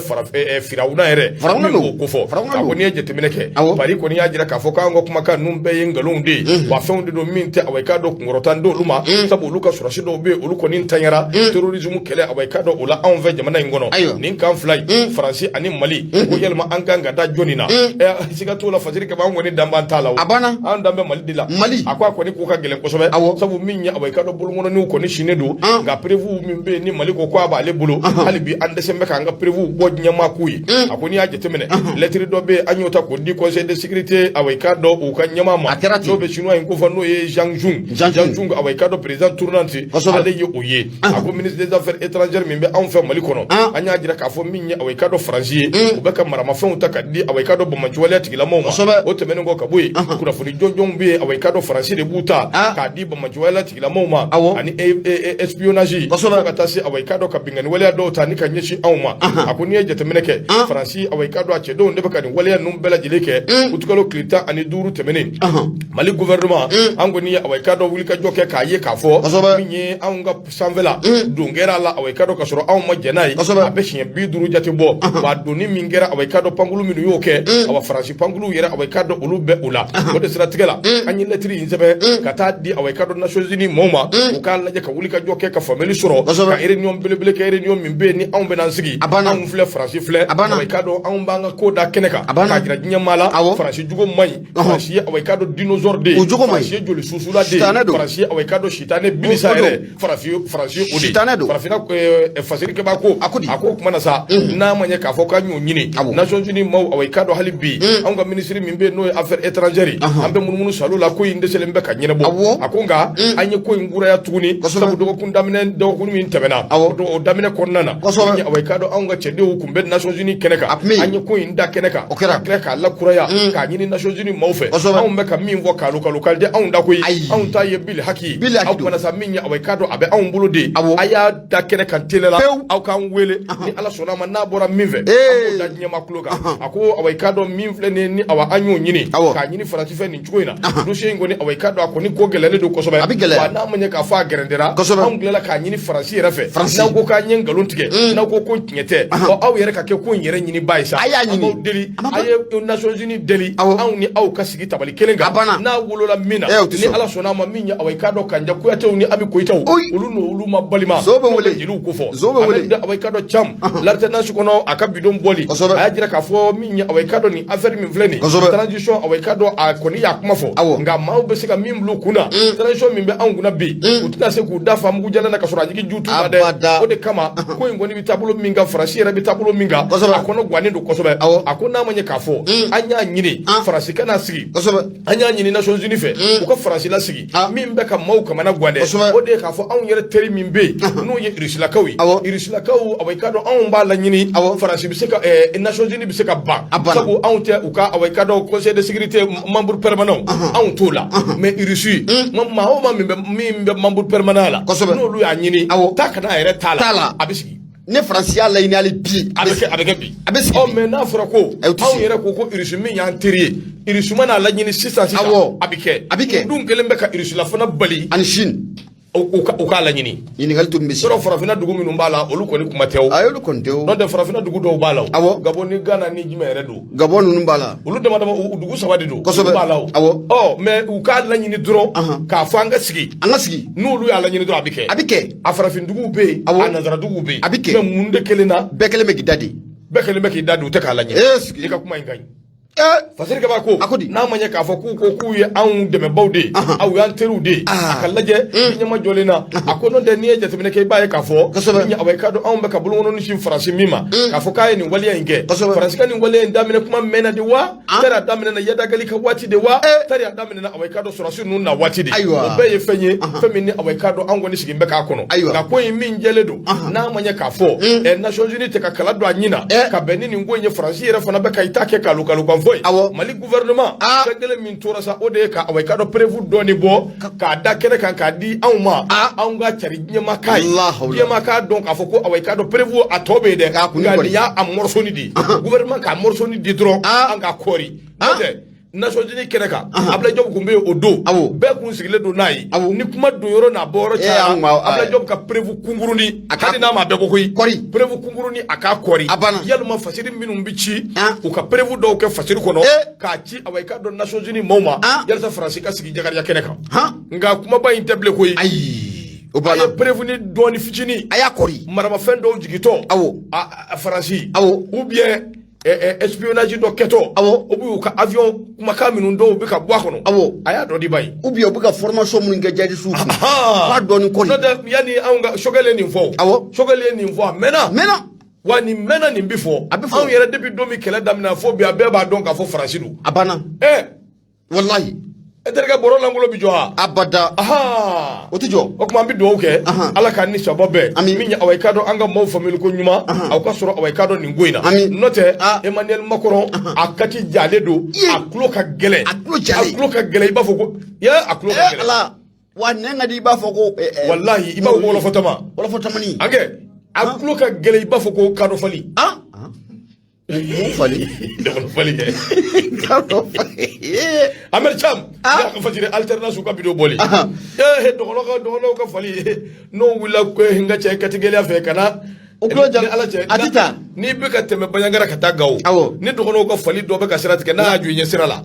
firawuna yɛrɛ min b'o ko fɔ. A ko n'i ye jateminɛ kɛ, Paris kɔni y'a jira k'a fɔ k'an ka kumakan ninnu bɛɛ ye nkalonw de ye, wa fɛnw de don min tɛ awa i k'a dɔn kunkɔrɔta d'olu ma, sabu olu ka sɔrɔdasi dɔw bɛ yen, olu kɔni ntanyara terrorisme kɛlɛ awa i k'a dɔn o la anw fɛ jamana in kɔnɔ. Nin kan fila in, Faransi ani Mali, ko yalima an kan ka da jɔnni na? Siga t'o la, Fasiri Kaba, an kɔni dan b'an ta la o. A banna. An dan bɛ Mali de la. Mali. A ko a kɔni ko ka gɛlɛn kosɛbɛ, sabu min ye awa i k'a dɔn bolonkɔnɔniw kɔni sinnen don, nka preuve min bɛ yen ni Mali ko ko a b'ale bolo, hali bi an dɛsɛ bɛ k'an ka preuve bɔ diɲɛmaa k'u ye. A ko n'i y'a jateminɛ, lettre dɔ bɛ yen, an y'o ta k'o di Conseil de sécurité awa i k'a dɔn u ka ɲɛmaa ma, A kɛra ten. n'o bɛ chinois in ko fɔ, n'o ye Zhang Jun. Zhang Jun. Zhang Jun, awa i k'a dɔn président tournante, ale ye o ye. A ko ministre des Affaires étrangères min bɛ anw fɛ Mali kɔnɔ, an y'a jira k'a fɔ min ye awa i k'a dɔn Faransi ye, u bɛ ka maramafɛnw ta ka di awa i k'a dɔn banbaanciwaleya tigilamɔgɔw ma. O tɛmɛnen kɔ ka bɔ yen, kunnafoni jɔnjɔnw bɛ yen, awa i k'a dɔn Faransi de b'u ta k'a di banbaanciwaleya tigilamɔgɔw ma, ani espionnage, fo ka taa se awa i k'a dɔn ka binkanni waleya dɔw ta ni ka ɲɛsin anw ma. A ko n'i ye jateminɛ kɛ, Faransi awa i k'a dɔn a cɛdenw de bɛ ka nin waleya ninnu bɛɛ lajɛlen kɛ. Utukalo tile 15 tɛmɛnen, Mali gouvernement, an kɔni ye awa i k'a dɔn wulikajɔ kɛ k'a ye k'a fɔ min ye anw ka sanfɛla don kɛra a la, awa i k'a dɔn ka sɔrɔ anw ma jɛn n'a ye, a bɛ siɲɛ 50 jate bɔ. Wa donni min kɛra, awa i k'a dɔn pankulu minnu y'o kɛ, awa Faransi pankulu yɛrɛ, awa i k'a dɔn olu bɛ o la. O de siratigɛ la, an ye lɛtiri in sɛbɛn ka taa di awa i k'a dɔn Nations Unies mɔɔw ma, u k'a lajɛ ka wulikajɔ kɛ ka faamuyali sɔrɔ, ka réunion belebele kɛ, réunion min bɛ yen ni anw bɛna sigi, anw filɛ, Faransi filɛ, awa i k'a dɔn anw b'an ka ko da kɛnɛ kan k'a jira diɲɛ maa la, Faransi jugo man ɲi, Faransi ye awa i k'a dɔn dinosaure de ye, Faransi ye joli susula de ye, Faransi ye awa i k'a dɔn sitanɛ bilisa yɛrɛ, Faransi Faransi o de sitanɛ don. Farafinna. Fasiri Kaba ko A ko di? A ko o kuma na sa, n'a ma ɲɛ k'a fɔ k'an y'o ɲini Nations Unies maaw, awa i k'a dɔn hali bi anw ka ministre min bɛ yen n'o ye affaires étrangères ye, an bɛ munumunu salo la, ko in dɛsɛlen bɛ ka ɲɛnabɔ. A ko nka an ye ko in kuraya tuguni, sabu dɔgɔkun daminɛ, dɔgɔkun min tɛmɛna, o daminɛ kɔnɔna na, awa i k'a dɔn anw ka cɛdenw tun bɛ Nations Unies kɛnɛ kan, an ye ko in da kɛnɛ kan ka tila k'a lakuraya k'a ɲini Nations Unies maaw fɛ. Anw bɛ ka min fɔ kalo kalo kalo tɛ anw da koyi, anw ta ye bili haki ye. Aw kumana sa, min ye awa i k'a dɔn a bɛ anw bolo de, a y'a da kɛnɛ kan teliya la, aw k'an wele ni Ala sɔnna a ma, n'a bɔra min fɛ, an b'o da diɲɛmaa tulo kan. A ko awa i k'a dɔn min filɛ nin ye, ni awa an y'o ɲini k'a ɲini Faransi fɛ nin cogo in na, dossier in kɔni, awa i k'a dɔn a kɔni ko gɛlɛyalen don kosɛbɛ. A bɛ gɛlɛya. Wa n'a ma ɲɛ k'a fɔ a gɛrɛntɛra, anw tilala k'a ɲini Faransi yɛrɛ fɛ, n'aw ko k'an ye nkalon tigɛ, n'aw ko ko tiɲɛ tɛ, ɔ aw yɛrɛ ka kɛ ko in yɛrɛ ɲinibaa ye sa. A y'a ɲini. An b'aw deli, a ye Nations Unies deli, anw ni aw ka sigi tabali kelen kan, n'a wolola min na, ni Ala sɔnna a ma, min ye awa i k'a dɔn Kanja Kuyatew ni Ami Koyitaw, olu n'olu ma balima jeliw ko fɔ, awa i k'a dɔn Cam l'alternance kɔnɔ, a ka bidon bɔli, a y'a jira k'a fɔ min ye awa i k'a dɔn nin affaire min filɛ nin transition, awa i k'a dɔn a kɔni y'a kuma fɔ, nka maaw bɛ se ka min bila u kun na, transition min bɛ anw kunna bi, u tɛna se k'u da fa mugu jalan na ka sɔrɔ a jigi ju t'u la dɛ. O de kama ko in kɔni bɛ taabolo min kan, Faransi yɛrɛ bɛ taabolo min kan, a kɔnɔ gannen don kosɛbɛ. A ko n'a ma ɲɛ k'a fɔ an y'a ɲini Faransi kana sigi, an y'a ɲini Nations Unies fɛ u ka Faransi lasigi, min bɛ ka maaw kamana gan dɛ, o de ye k'a fɔ anw yɛrɛ teri min bɛ yen n'o ye Irisilakaw ye, Irisilakaw, awa i k'a dɔn anw b'a laɲini, Faransi bɛ se ka Nations Unies bɛ se ka ban, sabu anw tɛ u ka awa i k'a dɔn Conseil de sécurité membre permanent, anw t'o la, mais Irisi, maa o maa min bɛ membre permanent la, n'olu y'a ɲini taa ka n'a yɛrɛ t'a la, a bɛ sigi. Ne Faransi y'a laɲini hali bi, a bɛ kɛ, a bɛ kɛ bi. A bɛ sigi. Ɔ mais n'a fɔra ko anw yɛrɛ ko ko Irisi min y'an teri ye, Irisi mana laɲini sisan sisan, a bɛ kɛ. A bɛ kɛ. U dun kɛlen bɛ ka Irisila fana bali. Ani Chine. U k'a laɲini. Ɲininkali tun bɛ sɔrɔ farafinna dugu minnu b'a la, olu kɔni kuma tɛ o. Ayi, olu kɔni tɛ o. N'o tɛ, farafinna dugu dɔw b'a la o. Awɔ. Gabon ni Ghana ni jumɛn yɛrɛ don? Gabon ninnu b'a la. Olu dama dama, u dugu saba de don. Kosɛbɛ. Olu b'a la o. Awɔ. Ɔ, mais u k'a laɲini dɔrɔn k'a fɔ an ka sigi. An ka sigi. N'olu y'a laɲini dɔrɔn, a bɛ kɛ. A bɛ kɛ. A farafin duguw bɛ yen. Awɔ. A nanzara duguw bɛ yen. A bɛ kɛ. Mais mun de kelen na? Bɛɛ kelen bɛ k'i da de. Bɛɛ kelen bɛ k'i da don, u tɛ k'a laɲini. Ee, sigi. I ka kuma in ka ɲi. Ee. Fasiri Kaba ko A ko di? N'a ma ɲɛ k'a fɔ k'u ko k'u ye anw dɛmɛbaw de ye, aw y'an teriw de ye, a ka lajɛ ni ɲɛma jɔlen na. A ko n'o tɛ, n'i ye jateminɛ kɛ, i b'a ye k'a fɔ ni awa, i k'a dɔn anw bɛ ka bolokɔnɔni sin Faransi min ma k'a fɔ k'a ye nin waleya in kɛ. Faransi ka nin waleya in daminɛ kuma mɛnna de wa? Tari a daminɛna Iyad Ag Ghali ka waati de wa? Tari a daminɛna, awa, i k'a dɔn sɔrɔdasi ninnu na waati de? Ayiwa. O bɛɛ ye fɛn ye, fɛn min ni, awa, i k'a dɔn anw kɔni sigilen bɛ k'a kɔnɔ. Nka ko in min jɛlen don, n'a ma ɲɛ k'a fɔ Nations Unies tɛ ka kala don a ɲin na ka bɛn ni nin ko in ye, Faransi yɛrɛ fana bɛ ka i ta kɛ kalo kalo kan fɔ ye. Mali gouvernement, fɛn kelen min tora sa, o de ye ka, awa, i k'a dɔn preuve dɔɔni bɔ k'a da kɛnɛ kan k'a di anw ma, anw ka cari diɲɛma k'a ye, diɲɛma k'a dɔn k'a fɔ ko, awa, i k'a dɔn preuve a tɔ bɛ yen dɛ. K'a kun Nka kɔri. nin y'a morceau de ye, gouvernement k'a morceau di dɔrɔn, an k'a kɔri. N'o tɛ, Nations Unies kɛnɛ kan, Abdoulaye Diop kun bɛ yen o don, bɛɛ kun sigilen don n'a ye. Ni kuma don yɔrɔ n'a bɔ yɔrɔ cayara, an ka- Abdoulaye Diop ka preuve kunkurunin, A ka- hali n'a ma bɛɛ bɔ koyi, Kɔri. preuve kunkurunin, a k'a kɔri. A banna. Yalima fasiri minnu bɛ ci, u ka preuve dɔw kɛ fasiri kɔnɔ k'a ci, awa, i k'a dɔn Nations Unies maaw ma, yalisa Faransi ka sigi Jakariya kɛnɛ kan. Nka kumaba in tɛ bilen koyi. Ayi, o A banna. ye preuve ni dɔɔni fitinin, A y'a kɔri. maramafɛn dɔw jigitɔ, a Faransi, ou bien espionnage dɔ kɛtɔ, ou bien u ka avion kumakan minnu dɔw bɛ ka bɔ a kɔnɔ, a y'a dɔ di ba ye. Ou bien u bɛ ka formation minnu kɛ djihadistes kun, k'a dɔɔni kɔri. N'o tɛ, yanni anw ka Choguel ye nin fɔ o. Choguel ye nin fɔ, a mɛnna. Mɛnna. Wa nin mɛnna, nin bi fɔ. A bɛ fɔ. Anw yɛrɛ, depuis don min kɛlɛ daminɛ fo bi, a bɛɛ b'a dɔn k'a fɔ Faransi don. A banna. Walahi. E terikɛ, bɔrɔ lankolon bi jɔ wa? Abada. O tɛ jɔ. O tuma an bɛ dugawu kɛ, Ala k'an ni sababa bɛn. Ami. Min ye, awa, i k'a dɔn an ka maaw faamuyali ko ɲuman aw ka sɔrɔ, awa, i k'a dɔn nin ko in na. Ami. N'o tɛ, Emmanuel Macron, a kati jalen don. A tulo ka gɛlɛn. A tulo jalen. A tulo ka gɛlɛn, i b'a fɔ ko ya, a tulo ka gɛlɛn. Ala wa, nɛn ka di, i b'a fɔ ko Walahi, i b'a fɔ ko wɔlɔfɔ tama. Wɔlɔfɔ tamani. An kɛ, a tulo ka gɛlɛn, i b'a fɔ ko kadɔ fali. Mun fali? Dɔgɔnɔ fali kɛ. Kadɔ fali. Ahmed Cham y'a ka fasiri alternance ka vidéo bɔli. Ee, dɔgɔnɔ ka dɔgɔnɔw ka fali, n'o wulila ko n ka cɛ katigɛlɛya fɛ ka na. O tulo Ni Ala cɛ, a ti taa. N'i bɛ ka tɛmɛ Bandiagara ka taa Gawo, ni dɔgɔnɔw ka fali dɔ bɛ ka sira tigɛ, n'a y'a jɔ i ɲɛ sira la,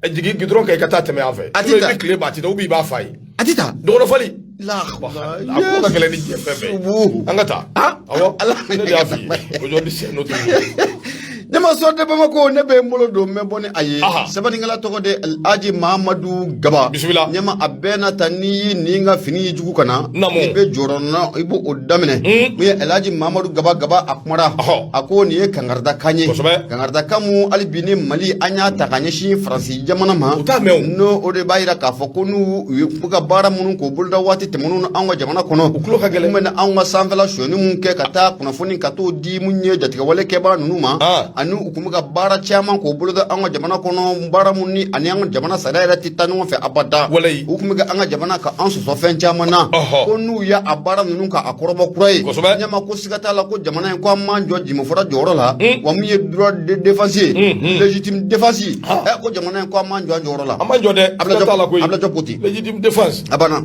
jigin goudron kan, i ka taa tɛmɛ yan fɛ. A ti taa. I bɛ tile ban, a ti taa, ou bien i b'a fa ye. A ti taa. Dɔgɔnɔ fali. La. A ko ka gɛlɛn ni diɲɛ fɛn bɛɛ ye. Subu. An ka taa. Awɔ. Ala. Ne de y'a f'i ye, aujourd'hui c'est notre jour. Ne ma sɔn de Bamako, ne bɛ n bolo don, n bɛ bɔ ni a ye. Sɛbɛnnikɛla tɔgɔ de Alhaji Mahamadu Gaba. Bisimila. Ɲɛma a bɛɛ n'a ta, n'i y'i nin ka fini ye jugu ka na, Naamu. i bɛ jɔrɔ na, i b'o o daminɛ. Min ye Alhaji Mahamadu Gaba, Gaba a kumara. A ko nin ye kankaridakan ye. Kankaridakan mun hali bi ni Mali an y'a ta ka ɲɛsin Faransi jamana ma. U t'a mɛn o. N'o o de b'a yira k'a fɔ ko n'u u ye u ka baara minnu k'o boloda waati tɛmɛnenw na anw ka jamana kɔnɔ. U tulo ka gɛlɛn. Mun bɛ na anw ka sanfɛla sonyɛni mun kɛ ka taa kunnafoni ka t'o di mun ye jatigɛwale kɛbaa ninnu ma. Ani u tun bɛ ka baara caman k'o boloda an ka jamana kɔnɔ, baara mun ni ani an ka jamana sariya yɛrɛ tɛ taa ɲɔgɔn fɛ abada. U tun bɛ ka an ka jamana ka an sɔsɔ fɛn caman na. Ko n'u y'a baara ninnu ka a kɔrɔbɔ kura ye. Ɲɛma ko siga t'a la ko jamana in ko an m'an jɔ jimifura jɔyɔrɔ la. Wa mun ye droit de défense ye, légitime défense ye. Ko jamana in ko an m'an jɔ an jɔyɔrɔ la. An m'an jɔ dɛ. Siga t'a la koyi. Abdoulaye Diop ko ten. Légitime défense. A banna.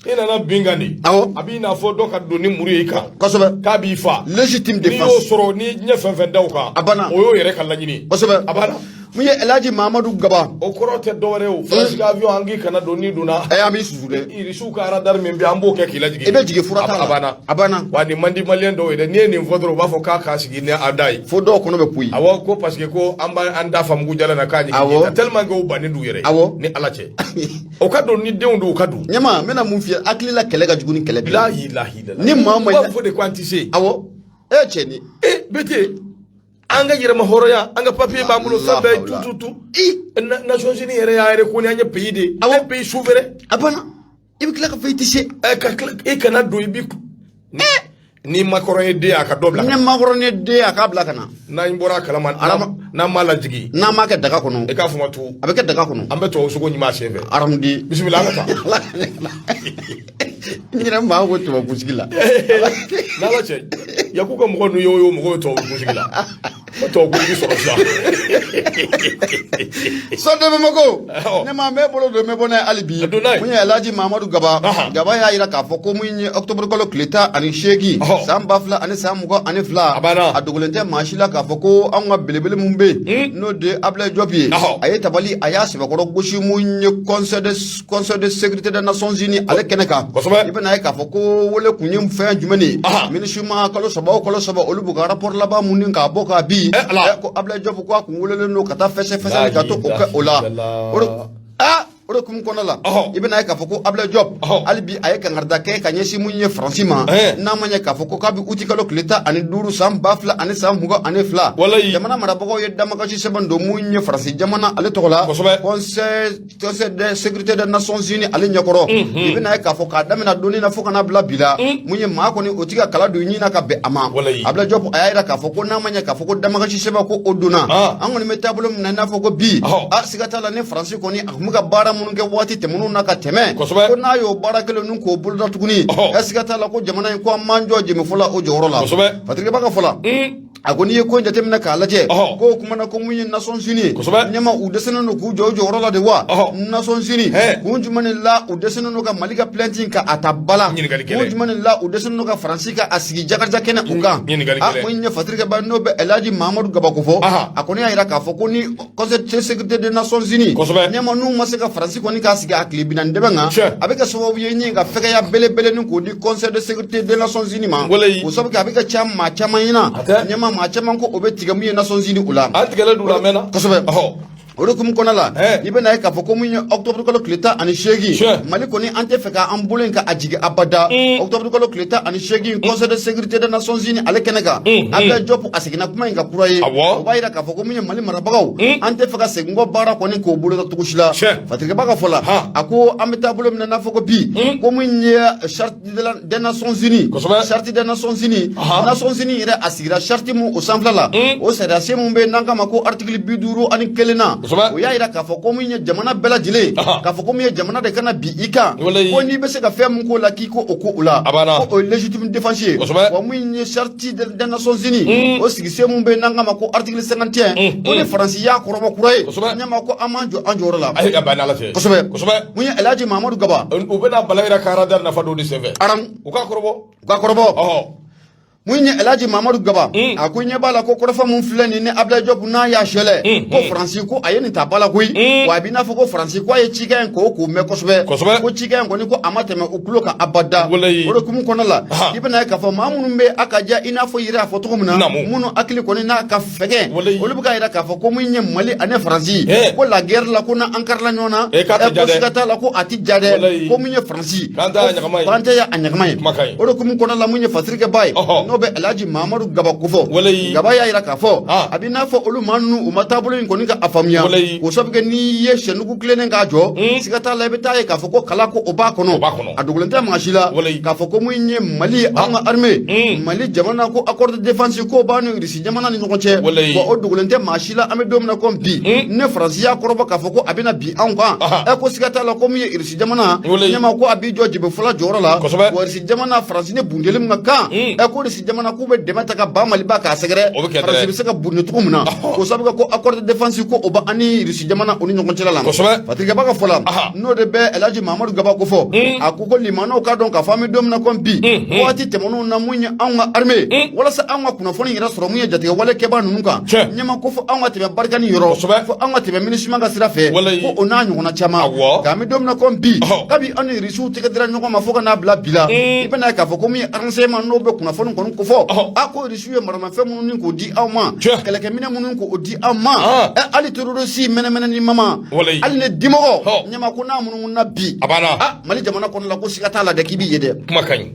I nana bin kan de. A b'i n'a fɔ dɔ ka don ni muru ye i kan. K'a b'i fa. Légitime N'i y'o défense. sɔrɔ, ni ɲɛ fɛn fɛn da o kan. A banna. O y'o yɛrɛ ka laɲini. A banna. Mun ye Elhaji Mahamadu Gaba. O kɔrɔ tɛ dɔwɛrɛ ye o. Faransi ka avion, an k'i kana don, n'i donna. An b'i susu dɛ. Irisiw ka radar min bɛ yen, an b'o kɛ k'i lajigin. I bɛ jigin, fura t'a la. A banna. A banna. Wa nin man di maliyɛn dɔw ye dɛ. N'i ye nin fɔ dɔrɔn, u b'a fɔ k'a k'a sigi ni a da ye. Fo dɔw kɔnɔ bɛ poyi. Awɔ, ko parce que ko an b'an da fa mugu jalan na k'a ɲigin. Tellement que u bannen d'u yɛrɛ ye. Ni Ala cɛ. O ka don ni denw don, o ka don. Ɲɛma, n bɛna mun f'i ye, hakili la kɛlɛ ka jugu ni kɛlɛ bɛɛ ye. La ilaha illallah. Ni maa o maa U b'a fɔ de ko an tɛ se. Awɔ. Cɛ ni. Bete. An ka yɛrɛma hɔrɔnya, an ka papier b'an bolo, fɛn bɛɛ La tu tu tu. Nations Unies yɛrɛ y'a reconnu an ye pays de ye. Un pays souverain. A banna. I bɛ tila ka fɔ i tɛ se. Ka tila e kana don i bi. Ni Macron ye den, a ka dɔ bila. Ni Macron ye den, a k'a bila ka na. N'an bɔra a kalama. N'an m'a lajigin, n'an m'a kɛ daga kɔnɔ, i k'a fɔ ma tu, a bɛ kɛ daga kɔnɔ. An bɛ tubabu sogo ɲimi a sen fɛ. Aramudi. Bisimila, an ka taa. N yɛrɛ maa ko tubabu kunsigi la. N'Ala cɛ, Yaku ka mɔgɔ ninnu ye o ye, o mɔgɔ bɛ tubabu kunsigi la, o tubabu kunsigi sɔrɔ sisan. Sɔden Bamakɔ ne ma n bɛ bolo don n bɛ bɔ n'a ye hali bi. Don n'a ye. Mun ye Alhaji Mamadu Gaba, Gaba y'a jira k'a fɔ ko mun ye octobre kalo tile 18, san 2022, A banna. a dogolen tɛ maa si la k'a fɔ ko anw ka belebele mun bɛ yen, n'o de ye Ablaye Diop ye, a ye tabali, a y'a sɛbɛkɔrɔ gosi mun ye Conseil de sécurité des Nations Unies ale kɛnɛ kan. I bɛna ye k'a fɔ ko wele kun ye fɛn jumɛn de ye? MINUSMA kalo saba o kalo saba, olu b'u ka rapport laban mun ni k'a bɔ k'a bi. Ala. Ko Ablaye Diop ko a kun welelen don ka taa fɛsɛ-fɛsɛli ka to o kɛ o la. La O de o de kun kɔnɔ la, i bɛna ye k'a fɔ ko Ablaye Diop, hali bi a ye kangarida kɛ ka ɲɛsin mun ye Faransi ma, n'a ma ɲɛ k'a fɔ ko kabi uti kalo tile 15 san 2022, jamana marabagaw ye damakasi sɛbɛn don mun ye Faransi jamana ale tɔgɔ la Conseil de sécurité des Nations Unies ale ɲɛkɔrɔ. I bɛna ye k'a fɔ k'a daminɛ donni na fo ka n'a bila bi la, mun ye maa kɔni o ti ka kala don ɲin na ka bɛn a ma. Ablaye Diop a y'a jira k'a fɔ ko n'a ma ɲɛ k'a fɔ ko damakasi sɛbɛn ko o donna, an kɔni bɛ taabolo min na i n'a fɔ ko bi, a siga t'a la ni Faransi kɔni a tun bɛ ka baara minnu kɛ waati tɛmɛnenw na ka tɛmɛ, ko n'a y'o baara kelen ninnu k'o boloda tuguni, siga t'a la ko jamana in ko an m'an jɔ jɛmɛfɔ la o jɔyɔrɔ la. Patrick Ba ka fɔ la, a ko n'i ye ko in jateminɛ k'a lajɛ, ko o kuma na ko mun ye Nations Unies ɲɛma, u dɛsɛlen don k'u jɔ u jɔyɔrɔ la de wa? Nations Unies, kun jumɛn de la u dɛsɛlen don ka Mali ka plainte in ka a ta ba la? Kun jumɛn de la u dɛsɛlen don ka Faransi ka a sigi jakarija kɛnɛ u kan? A mun ye Patrick Ba, n'o bɛ Elhaji Mahamadu Gaba ko fɔ, a kɔni y'a jira k'a fɔ ko ni Conseil de sécurité des Nations Unies ɲɛma n'u ma se ka Faransi kɔni k'a sigi a tile 40 dɛbɛn kan, a bɛ kɛ sababu ye ni ka fɛgɛya belebele ni k'o di Conseil de sécurité des Nations Unies ma. O sababu kɛ a bɛ ka ca maa caman ɲɛna, ɲɛma maa caman ko o bɛ tigɛ mun ye Nations Unies o la. A tigɛlen don u la a mɛnna. Kosɛbɛ. O de hukumu kɔnɔ la, i bɛna ye k'a fɔ ko mun ye octobre kalo tile 18, Mali kɔni an tɛ fɛ k'an bolo in ka a jigin abada. Octobre kalo tile 18, Conseil de sécurité des Nations Unies ale kɛnɛ kan, Ablaye Diop a seginna kuma in kan kura ye. O b'a jira k'a fɔ ko mun ye Mali marabagaw, an tɛ fɛ ka segin kɔ baara kɔni k'o boloda cogo si la. Patrick Ba ka fɔ la, a ko an bɛ taabolo min na n'a fɔ ko bi, ko mun ye charte des Nations Unies, charte des Nations Unies, Nations Unies yɛrɛ a sigira charte mun o sanfɛla la, o sariya sen mun bɛ yen n'an k'a ma ko article 51 na, o y'a jira k'a fɔ ko mun ye jamana bɛɛ lajɛlen, k'a fɔ ko mun ye jamana de kana bin i kan, ko n'i bɛ se ka fɛn mun k'o la k'i ko o ko o la, ko o ye légitime défense ye. Wa mun ye charte des Nations Unies, o sigisen mun bɛ yen n'an k'a ma ko article 51, ko ni Faransi y'a kɔrɔbɔ kura ye, ɲɛma ko an m'an jɔ an jɔyɔrɔ la. Kosɛbɛ. Mun ye Elhaji Mamadu Gaba, u bɛna bala yira ka radar nafa dɔw de senfɛ. Aram. U k'a kɔrɔbɔ. U k'a kɔrɔbɔ. Mun ye Elhaji Mamadu Gaba, a ko ɲɛ b'a la ko kɔrɔfɔ mun filɛ nin ni Ablaye Diop n'a y'a sɛlɛ, ko Faransi ko a ye nin ta ba la koyi. Wa a b'i n'a fɔ ko Faransi ko a ye cikan in k'o mɛn kosɛbɛ, ko cikan in kɔni ko a ma tɛmɛ u tulo kan abada. O de hukumu kɔnɔ la, i bɛna ye k'a fɔ maa minnu bɛ a ka diya i n'a fɔ i yɛrɛ y'a fɔ cogo min na, minnu hakili kɔni n'a ka fɛgɛn, olu bɛ k'a jira k'a fɔ ko mun ye Mali ani Faransi, ko la guerre la, ko n'an karila ɲɔgɔn na, ko siga t'a la ko a ti ja dɛ, ko mun ye Faransi k'an tɛ a ɲagama ye. O de hukumu kɔnɔ la, mun ye Patrick Ba ye, n'o bɛ Elhaji Mamadu Gaba kofɔ, Gaba y'a jira k'a fɔ a b'i n'a fɔ olu maa ninnu u ma taabolo in kɔni ka a faamuya, k'o sabu kɛ n'i ye sɛnugu tilennen k'a jɔ, siga t'a la i bɛ taa ye k'a fɔ ko kala ko o b'a kɔnɔ. A dogolen tɛ maa si la k'a fɔ ko mun ye Mali, an ka armée, Mali jamana ko accord de défense ko b'a ni Irisi jamana ni ɲɔgɔn cɛ. Wa o dogolen tɛ maa si la, an bɛ don min na komi bi, ne Faransi y'a kɔrɔbɔ k'a fɔ ko a bɛna bin anw kan, ko siga t'a la ko min ye Irisi jamana ɲɛma ko a b'i jɔ jebefɔla jɔyɔrɔ la. Wa Irisi jamana, Faransi ni bundeli min ka kan, ko Irisi jamana k'u bɛ dɛmɛ ta ka ba Maliba k'a sɛgɛrɛ, Faransi bɛ se ka bunde cogo min na, k'o sabu kɛ ko accord de défense ko o b'an ni Irisi jamana o ni ɲɔgɔn cɛla la. Patrick Ba ka fɔ la, n'o de bɛ Elhaji Mamadu Gaba ko fɔ, a ko ko limanaw k'a dɔn k'a fɔ an bɛ don min na komi bi, waati tɛmɛnenw na, mun ye anw ka armée, walasa anw ka kunnafoni yɛrɛ sɔrɔ mun ye jatigɛwale kɛbaa ninnu kan, ɲɛma ko fo anw ka tɛmɛ Barkhane yɔrɔ, fo anw ka tɛmɛ MINUSMA ka sira fɛ, ko o n'a ɲɔgɔnna caman. Nka an bɛ don min na komi bi, kabi an ni Irisiw tɛgɛ dira ɲɔgɔn ma fo ka n'a bila bi la, i bɛna ye k'a fɔ ko min ye renseignement n'o bɛ kunnafoni kɔni kofɔ, a ko Irisiw ye maramafɛn minnu ni k'o di aw ma, kɛlɛkɛminɛ minnu k'o di aw ma, hali terroriste mɛnɛmɛnɛ ni mama, hali ni dimɔgɔ, ɲɛma ko n'a munumunu bi Mali jamana kɔnɔ la, ko siga t'a la dɛ k'i b'i ye dɛ. Kuma ka ɲi,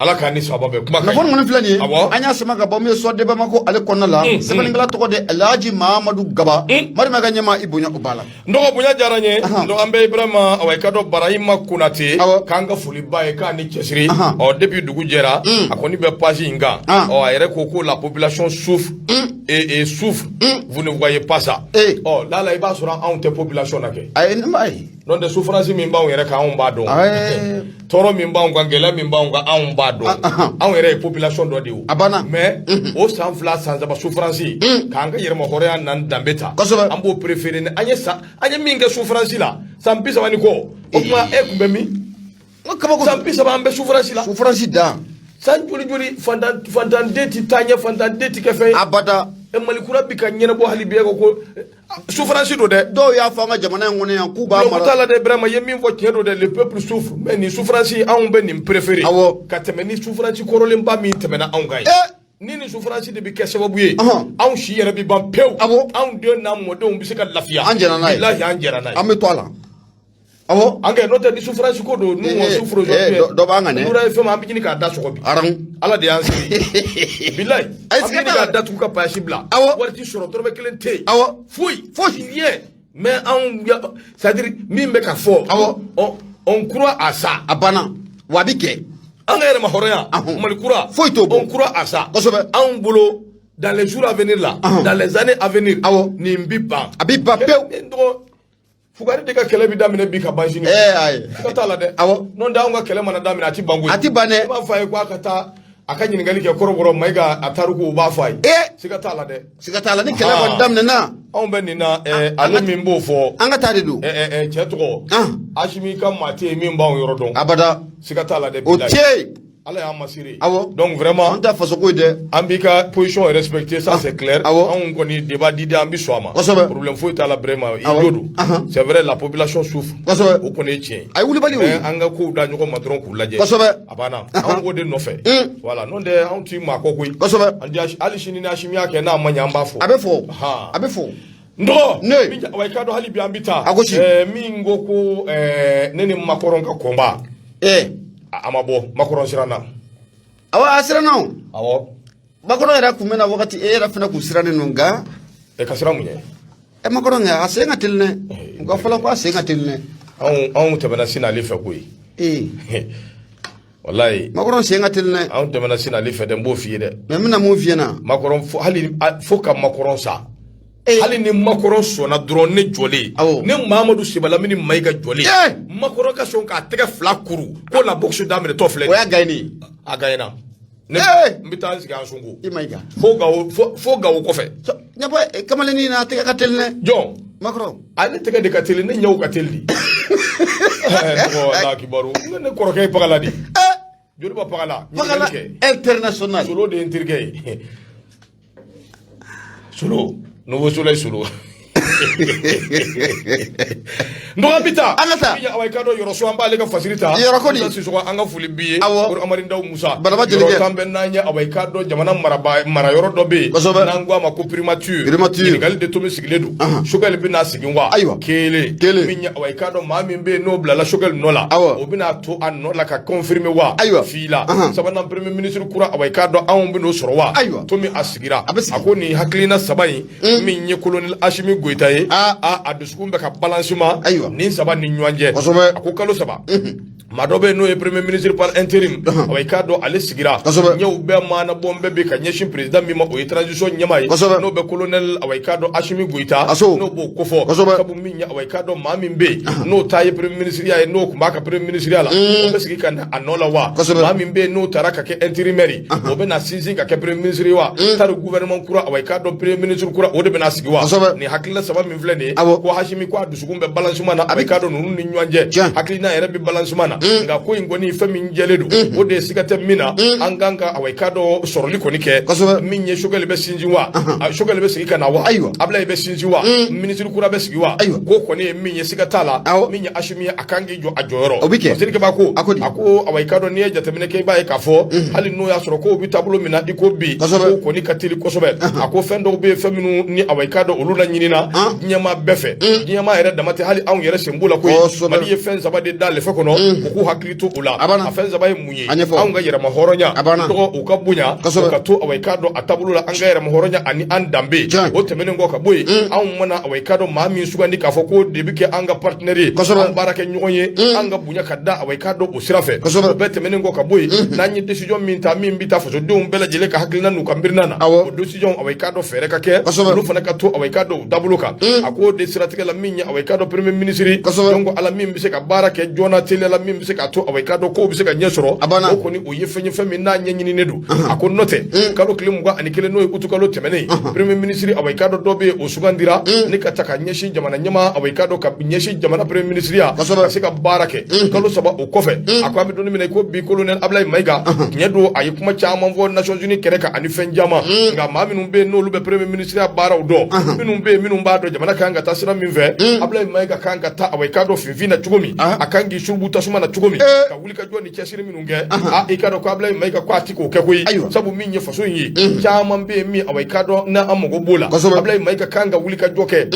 Ala k'a ni saba bɛn. Kuma kunnafoni kɔni filɛ nin ye, an y'a sama ka bɔ min ye Soir de Bamako ale kɔnɔna la. Sɛbɛnnikɛla tɔgɔ de Elhaji Mamadu Gaba. Marima ka ɲɛma, i bonya o b'a la. N dɔgɔ, bonya diyara n ye. Donc an bɛ Ibrahima, awa, i ka dɔn Barahima Konate, k'an ka foli b'a ye, k'a ni cɛsiri. Ɔ, depuis dugu jɛra, a kɔni bɛ page in kan. Ɔ, a yɛrɛ ko ko la population souffre. et souffre, vous ne voyez pas ça. Ɔ lala, i b'a sɔrɔ anw tɛ population na kɛ. Ayi, ne m'a ye. N'o tɛ, souffrance min b'anw yɛrɛ kan, anw b'a dɔn. Ayi. Tɔɔrɔ min b'anw kan, gɛlɛya min b'anw kan, anw b'a dɔn. Anw yɛrɛ ye population dɔ de ye o. A banna. Mais o san 2, san 3 souffrance, k'an ka yɛrɛmahɔrɔnya n'an danbe ta, an b'o préféré ni an ye san an ye min kɛ souffrance la, san 30 ni kɔ. O tuma, e tun bɛ min? N ko kabako. San 30 an bɛ souffrance la. Souffrance dan. San joli joli, fantan fantanden ti taa ɲɛ, fantanden ti kɛ fɛn ye. Abada. E, Mali kura bi ka ɲɛnabɔ hali bi, e ko ko souffrance don dɛ. Dɔw y'a fɔ an ka jamana in kɔnɔ yan k'u b'a Mara mara. t'a la dɛ. Vraiment, i ye min fɔ, tiɲɛ don dɛ. Le peuple souffre, mais nin souffrance, anw bɛ nin préféré ka tɛmɛ ni souffrance kɔrɔlenba min tɛmɛna anw kan ye. Ni souffrance de bɛ kɛ sababu ye anw si yɛrɛ bɛ ban pewu, anw den n'an mɔdenw bɛ se ka lafiya, An jɛra n'a ye. Bilahi, an jɛra n'a ye. An bɛ to a la, awɔ. An kɛ n'o tɛ, ni souffrance ko don, nous on souffre aujourd'hui. Dɔ b'an kan dɛ. N'o ye fɛn min, an bɛ ɲini k'a da sɔgɔ bi. Aran. Ala de y'an sigi, bilahi. Ayi, an bɛ siga ɲini t'a la. k'a datugu ka payasi bila. Wari ti sɔrɔ, dɔrɔmɛ kelen tɛ yen. Foyi. Foyi. Rien. Mais anw ya, c'est à dire min bɛ ka fɔ, on croit à ça. A banna wa, a bɛ kɛ. An ka yɛrɛma hɔrɔnya, Mali kura. Foyi t'o bɔ. On croit à ça. Anw bolo, dans les jours à venir là, dans les années à venir, nin bi ban. A bi ban pewu. Ne dɔgɔ, fugari de ka kɛlɛ bi daminɛ bi ka ban sini. Ayi. Siga t'a la dɛ. N'o tɛ, anw ka kɛlɛ mana daminɛ, a ti ban koyi. A ti ban dɛ. I b'a fɔ a ye ko a ka taa a ka ɲininkali kɛ kɔrɔbɔrɔ Mayiga, a tariku, u b'a fɔ a ye. Siga t'a la dɛ. Siga t'a la, ni kɛlɛ kɔni daminɛna. Anw bɛ nin na ale min b'o fɔ. An ka taa de don. Cɛ tɔgɔ, Asimi ka maa tɛ yen min b'anw yɔrɔ dɔn. Abada. Siga t'a la dɛ. O Bilahi. tɛ yen. Ala y'an masiri. Donc vraiment, An tɛ fasoko ye dɛ. an b'i ka position respecter, ça c'est clair. Anw kɔni, débat d'idées, an bi sɔn a ma. Problème foyi t'a la, vraiment, i jo don. C'est vrai, la population souffre. O kɔni ye tiɲɛ ye. A ye wulibali o ye. Mais an ka kow da ɲɔgɔn ma dɔrɔn k'u lajɛ. A banna. Anw b'o de nɔfɛ. Voilà, n'o tɛ, anw ti maa kɔ koyi. An di hali sini ni Asimi y'a kɛ n'a ma ɲɛ, an b'a fɔ. A bɛ fɔ. A bɛ fɔ. N dɔgɔ. Ne. Min wa, i k'a dɔn, hali bi an bi taa. A ko si. Min ko ko ne ni Macron ka combat. A ma bɔ, Macron siranna. Awɔ, a siranna o. Awɔ. Macron yɛrɛ kun bɛ na wagati, e yɛrɛ fana kun sirannen don, nka. Ɛ, ka siran mun ɲɛ? Macron kɛ, a sen ka teli dɛ. U ka fɔlɔ ko a sen ka teli dɛ. Anw tɛmɛna sin ale fɛ koyi. Walayi. Macron sen ka teli dɛ. Anw tɛmɛna sin ale fɛ dɛ, n b'o f'i ye dɛ. Mais n bɛna mun f'i ɲɛna. Macron fo hali fo ka Macron sa. Hali ni Macron sɔnna dɔrɔn, ne jɔlen. Ne Mahamadu Sebalamini Mayiga jɔlen. Macron ka sɔn k'a tɛgɛ fila kuru ko la boxe daminɛtɔ filɛ. O y'a gagné. A gagné. Ne n bɛ taa n sigi an sunko. I Mayiga. Fo Gawo, fo Gawo kɔfɛ. Ɲɛbɔ kamalennin na, a tɛgɛ ka teli dɛ. Jɔn? Macron. Ale tɛgɛ de ka teli, ne ɲɛw ka teli di. Ɛɛ, tɔgɔ kibaru. Ne kɔrɔkɛ ye Pagala de. Joliba Pagala. Pagala international. Solo de ye n terikɛ ye. Solo. Nouveau Soleil Solo. N dɔgɔ, an bɛ taa. An ka taa. Awa, i k'a dɔn, yɔrɔ so, an b'ale ka fasiri ta. Yɔrɔ ko di? Musa Sisɔkɔ, an ka foli b'i ye. Awɔ. Amadu Ndaw Musa. Baraba Jelikɛ. Yɔrɔ tan bɛ n'an ye. Awa, i k'a dɔn, jamana maraba mara yɔrɔ dɔ bɛ yen. N'an ko a ma ko primature. Primature. Ɲininkali de tomi sigilen don. Choguel bɛna sigi wa? Ayiwa. Kelen. Kelen. Min ye, awa, i k'a dɔn, maa min bɛ yen n'o bilala Choguel nɔ la. Awɔ. O bɛna to a nɔ la ka confirmer wa? Ayiwa. Fila. Sabanan, premier ministre kura, awa, i k'a dɔn, anw bɛ n'o sɔrɔ wa? Ayiwa. Tomi a sigira. A bɛ sigi. A ko nin hakilina saba in, min ye colonel Asimi Goyita ye. A dusukun bɛ ka balancement. Ayiwa. Nin saba ni ɲɔgɔn cɛ. Kosɛbɛ. A ko kalo 3. Maa dɔ bɛ yen n'o ye premier ministre par intérim. Awa, i k'a dɔn, ale sigira. Ɲɛw bɛɛ maana bɔ bɛɛ bi ka ɲɛsin président min ma, o ye transition ɲɛmaa ye. N'o bɛ colonel, awa, i k'a dɔn, Asimi Goyita. Aso. N'o b'o kofɔ. Sabu min ye, awa, i k'a dɔn, maa min bɛ yen n'o ta ye premier ministre ya ye, n'o tun b'a ka premier ministre ya la, o bɛ sigi ka na a nɔ la wa? Maa min bɛ yen n'o taara ka kɛ intérimaire ye, o bɛ na sinsin ka kɛ premier ministre ye wa? Tari gouvernement kura, awa, i k'a dɔn, premier ministre kura, o de bɛ na sigi wa? Nin hakilina saba min filɛ nin ye, ko Asimi ko a dusukun bɛ balancement na, awa, i k'a dɔn, ninnu ni ɲɔgɔn cɛ. Hakilina yɛrɛ bɛ balancement na. Nka ko in kɔni, fɛn min jɛlen don, o de ye siga tɛ min na, an kan ka, awa, i k'a dɔn, sɔrɔli kɔni kɛ. Min ye, Choguel bɛ sinsin wa? Choguel bɛ sigi ka na wa? Ablaye bɛ sinsin wa? Ministre kura bɛ sigi wa? Ko kɔni ye min ye, siga t'a la. Min ye Asimi ye, a kan k'i jɔ a jɔyɔrɔ. O bɛ kɛ. Fasiri Keba ko. A ko di? A ko, awa, i k'a dɔn, n'i ye jateminɛ kɛ, i b'a ye k'a fɔ hali n'o y'a sɔrɔ kow bɛ taabolo min na i ko bi, ko kɔni ka teli kosɛbɛ. A ko fɛn dɔw bɛ yen, fɛn minnu ni, awa, i k'a dɔn, olu la ɲinina diɲɛmaa bɛɛ fɛ, diɲɛmaa yɛrɛ dama tɛ, hali anw yɛrɛ sen b'o la koyi. Mali ye fɛn saba de da lɛfɛ kɔnɔ. U k'u hakili to o la. A fɛn saba ye mun ye? Anw ka yɛrɛma hɔrɔnya, tɔgɔ u ka bonya, u ka to, awa, i k'a dɔn a taabolo la, an ka yɛrɛma hɔrɔnya ani an danbe. O tɛmɛnen kɔ ka bɔ yen, anw mana, awa, i k'a dɔn maa min sugandi k'a fɔ k'o de bɛ kɛ an ka partenaire ye, an baara kɛ ɲɔgɔn ye, an ka bonya ka da, awa, i k'a dɔn o sira fɛ. O bɛɛ tɛmɛnen kɔ ka bɔ yen, n'an ye décision min ta min bɛ taa fasodenw bɛɛ lajɛlen ka hakilina n'u ka miirina na, o décision, awa, i k'a dɔn fɛɛrɛ ka kɛ olu fana ka to, awa, i k'a dɔn u taabolo kan. A k'o de siratigɛ la, min ye, awa, i k'a dɔn premier ministre, donc ala min bɛ se ka baara kɛ joona teliya la, min bɛ se k'a to, awa, i k'a dɔn kow bɛ se ka ɲɛ sɔrɔ, o kɔni o ye fɛn ye, fɛn min n'a ɲɛɲininen don. A ko n'o tɛ, kalo tile 21, n'o ye utu kalo tɛmɛnen ye, premier ministre, awa, i k'a dɔn dɔ bɛ yen, o sugandira ni ka ta ka ɲɛsin jamana ɲɛmaa, awa, i k'a dɔn ka ɲɛsin jamana premier ministre ya, ka se ka baara kɛ kalo 3 o kɔfɛ. A ko an bɛ don min na i ko bi, colonel Ablaye Mayiga, tiɲɛ don, a ye kuma caman fɔ Nations Unies kɛnɛ kan ani fɛn caman, nka maa minnu bɛ yen n'olu bɛ premier ministre ya baaraw dɔn, minnu bɛ yen, minnu b'a dɔn jamana kan ka taa sira min fɛ, Ablaye Mayiga kan ka taa, awa, i k'a dɔn finfin na cogo min, a kan k'i surubu tasuma na cogo min, ka wuli ka jɔ ni cɛsiri minnu kɛ, a i k'a dɔn ko Ablaye Mayiga ko a ti k'o kɛ koyi. Sabu min ye faso in ye, caman bɛ yen min, awa, i k'a dɔn n'an mago b'o la, Ablaye Mayiga kan ka wuli ka jɔ kɛ,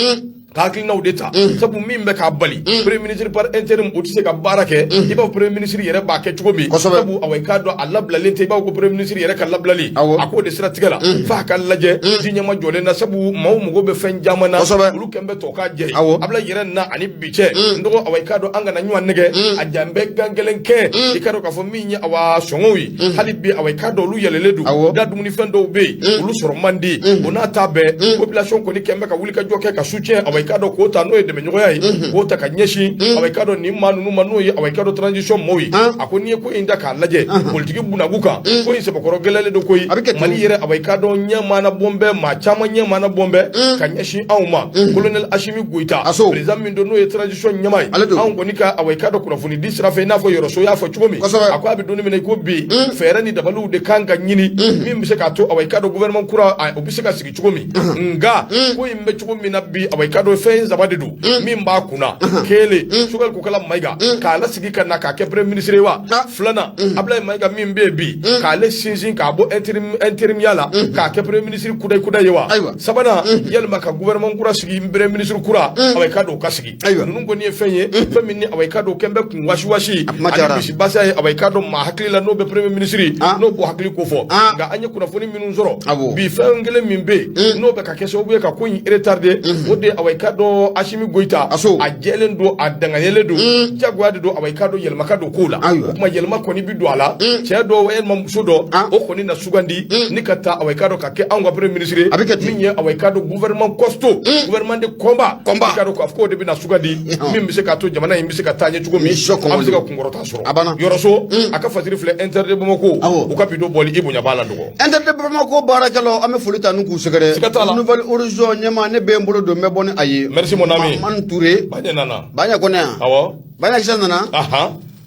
ka hakilinaw de ta, sabu min bɛ k'a bali, premier ministre par intérim o tɛ se ka baara kɛ i b'a fɔ premier ministre yɛrɛ b'a kɛ cogo min, sabu, awa, i k'a dɔn a labilalen tɛ i b'a fɔ ko premier ministre yɛrɛ ka labilali. A k'o de siratigɛ la, f'a ka lajɛ ji ɲɛma jɔlen na, sabu maaw mago bɛ fɛn caman na, olu kɛn bɛ tɔ k'a jɛ ye. Ablaye yɛrɛ na ani bi cɛ, n dɔgɔ, awa, i k'a dɔn an kana ɲɔgɔn nɛgɛ, a jan bɛ gan kelen kɛ. I k'a dɔn k'a fɔ min ye, awa, sɔngɔw ye hali bi, awa, i k'a dɔn olu yɛlɛlen don da, dumunifɛn dɔw bɛ yen, olu sɔrɔ man di. O n'a ta bɛɛ, population kɔni kɛn bɛ ka wuli ka jɔ kɛ ka soutien, awa, i k'a dɔn k'o ta, n'o ye dɛmɛɲɔgɔnya ye, k'o ta ka ɲɛsin, awa, i k'a dɔn nin maa ninnu ma, n'o ye, awa, i k'a dɔn transition maaw ye. A ko n'i ye ko in ta k'a lajɛ politiki bunagu kan, ko in sɛbɛkɔrɔ gɛlɛyalen don koyi. Mali yɛrɛ, awa, i k'a dɔn ɲɛ maana bɔn bɛ maa caman, ɲɛ maana bɔn bɛ ka ɲɛsin anw ma. Colonel Assimi Goïta, président min don, n'o ye transition ɲɛmaa ye, anw kɔni ka, awa, i k'a dɔn kunnafoni di sira fɛ, i n'a fɔ Yɔrɔso y'a fɔ cogo min, a ko a bɛ don min na i ko bi, fɛɛrɛ ni dabaliw de kan ka ɲini min bɛ se k'a to, awa, i k'a dɔn gouvernement kura o bɛ se ka sigi cogo min. Nka ko in bɛ cogo min na bi, awa, i k'a dɔn fɛn saba de don min b'a kunna. Kelen, Choguel Kokalla Maïga, k'a lasigi ka na k'a kɛ premier ministre ye wa? Filanan, Ablaye Maïga min bɛ yen bi, k'ale sinsin k'a bɔ intérim ya la k'a kɛ premier ministre kudayi kudayi ye wa? Sabanan, yalima ka gouvernement kura sigi, premier ministre kura, awa, i k'a dɔn o ka sigi. Ninnu kɔni ye fɛn ye, fɛn min ni, awa, i k'a dɔn kɛn bɛ kun wasi wasi ani bisi basa ye, awa, i k'a dɔn maa hakili la, n'o bɛ premier ministre, n'o b'o hakili ko fɔ. Nka an ye kunnafoni minnu sɔrɔ bi, fɛn kelen min bɛ yen n'o bɛ ka kɛ sababu ye ka ko in retarder, o de, awa, i k'a dɔn Assimi Goïta, a jɛlen don, a dangayɛlen don, jagoya de don, awa, i k'a dɔn yɛlɛma ka don kow la. O kuma yɛlɛma kɔni bi don a la, cɛ dɔ walima muso dɔ, o kɔni na sugandi ni ka taa, awa, i k'a dɔn ka kɛ anw ka premier ministre ye, min ye, awa, i k'a dɔn gouvernement costaud, gouvernement de combat, i k'a dɔn k'a fɔ k'o de bɛna sugandi min bɛ se k'a to jamana in bɛ se ka taa ɲɛ cogo min, an bɛ se ka kunkɔrɔta sɔrɔ. Yɔrɔso a ka fasiri filɛ, Inter de Bamako, u ka bi don bɔli, i bonya b'a la dɔgɔ. Inter de Bamako baarakɛlaw, an bɛ foli ta n'u k'u sɛgɛrɛ. Siga t'a la. Nouvel Horizon ɲɛmaa, ne bɛ n bolo don, n bɛ bɔ ni a ye. Merci mon ami. Mani Touré. Baɲɛ nana. Baɲɛ Kɔnɛ yan. Awɔ. Baɲɛ Kisɛ nana.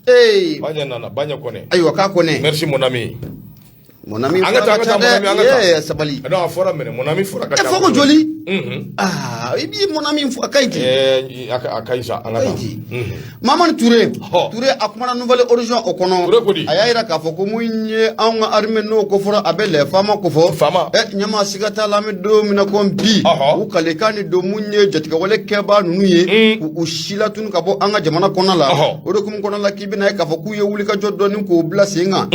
Ee. Baɲɛ nana, Baɲɛ Kɔnɛ. Ayiwa, k'a Kɔnɛ. Merci mon ami. Mon ami. An ka taa, an ka taa, mon ami, an ka taa. Ee, sabali. Non, a fɔra minɛ, mon ami fɔra ka ca. E fɔ ko joli? Aa, i b'i mon ami fɔ, a ka ɲi ten. Ɛɛ, a ka ɲi sa, an ka taa. Mamani Touré. Touré a kumana Nouvel Horizon o kɔnɔ. Touré ko di? A y'a yira k'a fɔ ko mun ye anw ka armée n'o ko fɔra, a bɛ les FAMa ko fɔ. FAMa. Ɛ ɲɛmaa, siga t'a la, an bɛ don min na ko bi. U kalekan de don mun ye jatigɛwale kɛbaa ninnu ye. K'u si latunu ka bɔ an ka jamana kɔnɔ la. O de hukumu kɔnɔ la, k'i bɛna ye k'a fɔ k'u ye wulikajɔ dɔɔni k'o bila sen kan.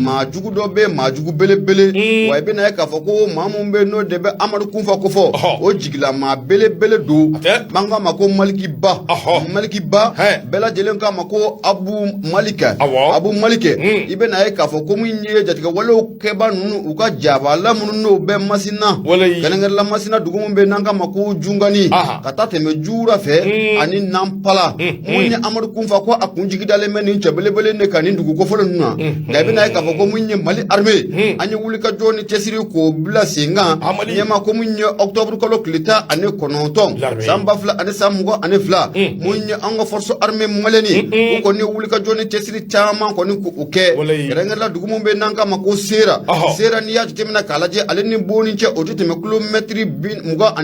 Maa jugu dɔ bɛ yen, maa jugu belebele. Wa i bɛna ye k'a fɔ ko maa mun bɛ yen n'o de bɛ Amadu Kunfa ko fɔ. O jigila maa belebele don. N'an k'a ma ko Maliki Ba. Maliki Ba. Bɛɛ lajɛlen k'a ma ko Abu Maliki. Abu Maliki. I bɛna ye k'a fɔ ko mun ye jatigɛwalew kɛbaa ninnu, u ka jabala minnu n'o bɛ Masina. Kɛrɛnkɛrɛnla Masina dugu min bɛ yen n'an k'a ma ko Jungani. Ka taa tɛmɛ Jura fɛ ani Nanpala. Mun ye Amadu Kunfa ko a kun jigi dalen bɛ nin cɛ belebele de kan nin dugu kofɔlen ninnu na. Nka i bɛna ye k'a fɔ ko mun ye Mali armée, an ye wulikajɔ ni cɛsiri k'o bila sen kan. Ɲɛma, ko mun ye octobre kalo tile 19 san 2022, mun ye an ka force armée malienne, u kɔni ye wulikajɔ ni cɛsiri caman kɔni k'o kɛ. Kɛrɛnkɛrɛnla dugu min bɛ yen n'an k'a ma ko Sera. Sera, n'i y'a jateminɛ k'a lajɛ, ale ni Boni cɛ, o tɛ tɛmɛ kilomɛtiri 24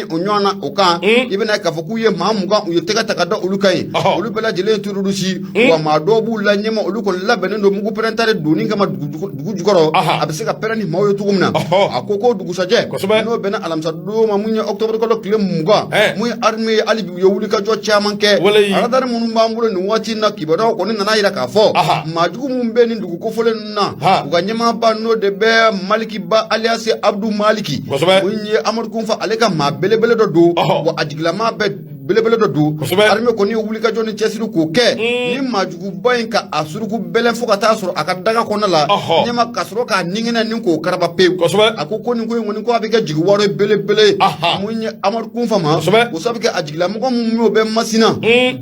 o ɲɔgɔn na o kan. I bɛna ye k'a fɔ k'u ye maa 20, u ye tɛgɛ ta ka da olu kan yen. Olu bɛɛ lajɛlen ye terroriste, wa maa dɔw b'u la ɲɛma, olu kɔni labɛnnen don mugu pɛrɛnta de donni kama dugu jukɔrɔ. sɔrɔ, a bɛ se ka pɛrɛn ni maaw ye cogo min na. A ko ko dugusajɛ, n'o bɛnna alamisa don ma, mun ye octobre kalo tile 20, mun ye armée ye, hali bi u ye wulikajɔ caman kɛ. Radar minnu b'an bolo nin waati in na, kibaruyaw kɔni nana yira k'a fɔ maajugu minnu bɛ nin dugu kofɔlen ninnu na, u ka ɲɛmaaba n'o de bɛ Maliki Ba alias Abdu Maliki, mun ye Amadu Kunfa, ale ka maa belebele dɔ don, wa a jigilama bɛ belebele dɔ don. Armée kɔni ye wulikajɔ ni cɛsiri k'o kɛ ni maajuguba in ka a suruku bɛlɛn fo ka taa sɔrɔ a ka daga kɔnɔna la ɲɛma, ka sɔrɔ k'a ningɛnɛ ni k'o karaba pewu. A ko ko nin ko in kɔni ko a bɛ kɛ jigiwaro belebele ye mun ye Amadu Kunfa ma, o sabu kɛ a jigilamɔgɔ min y'o bɛ Masina,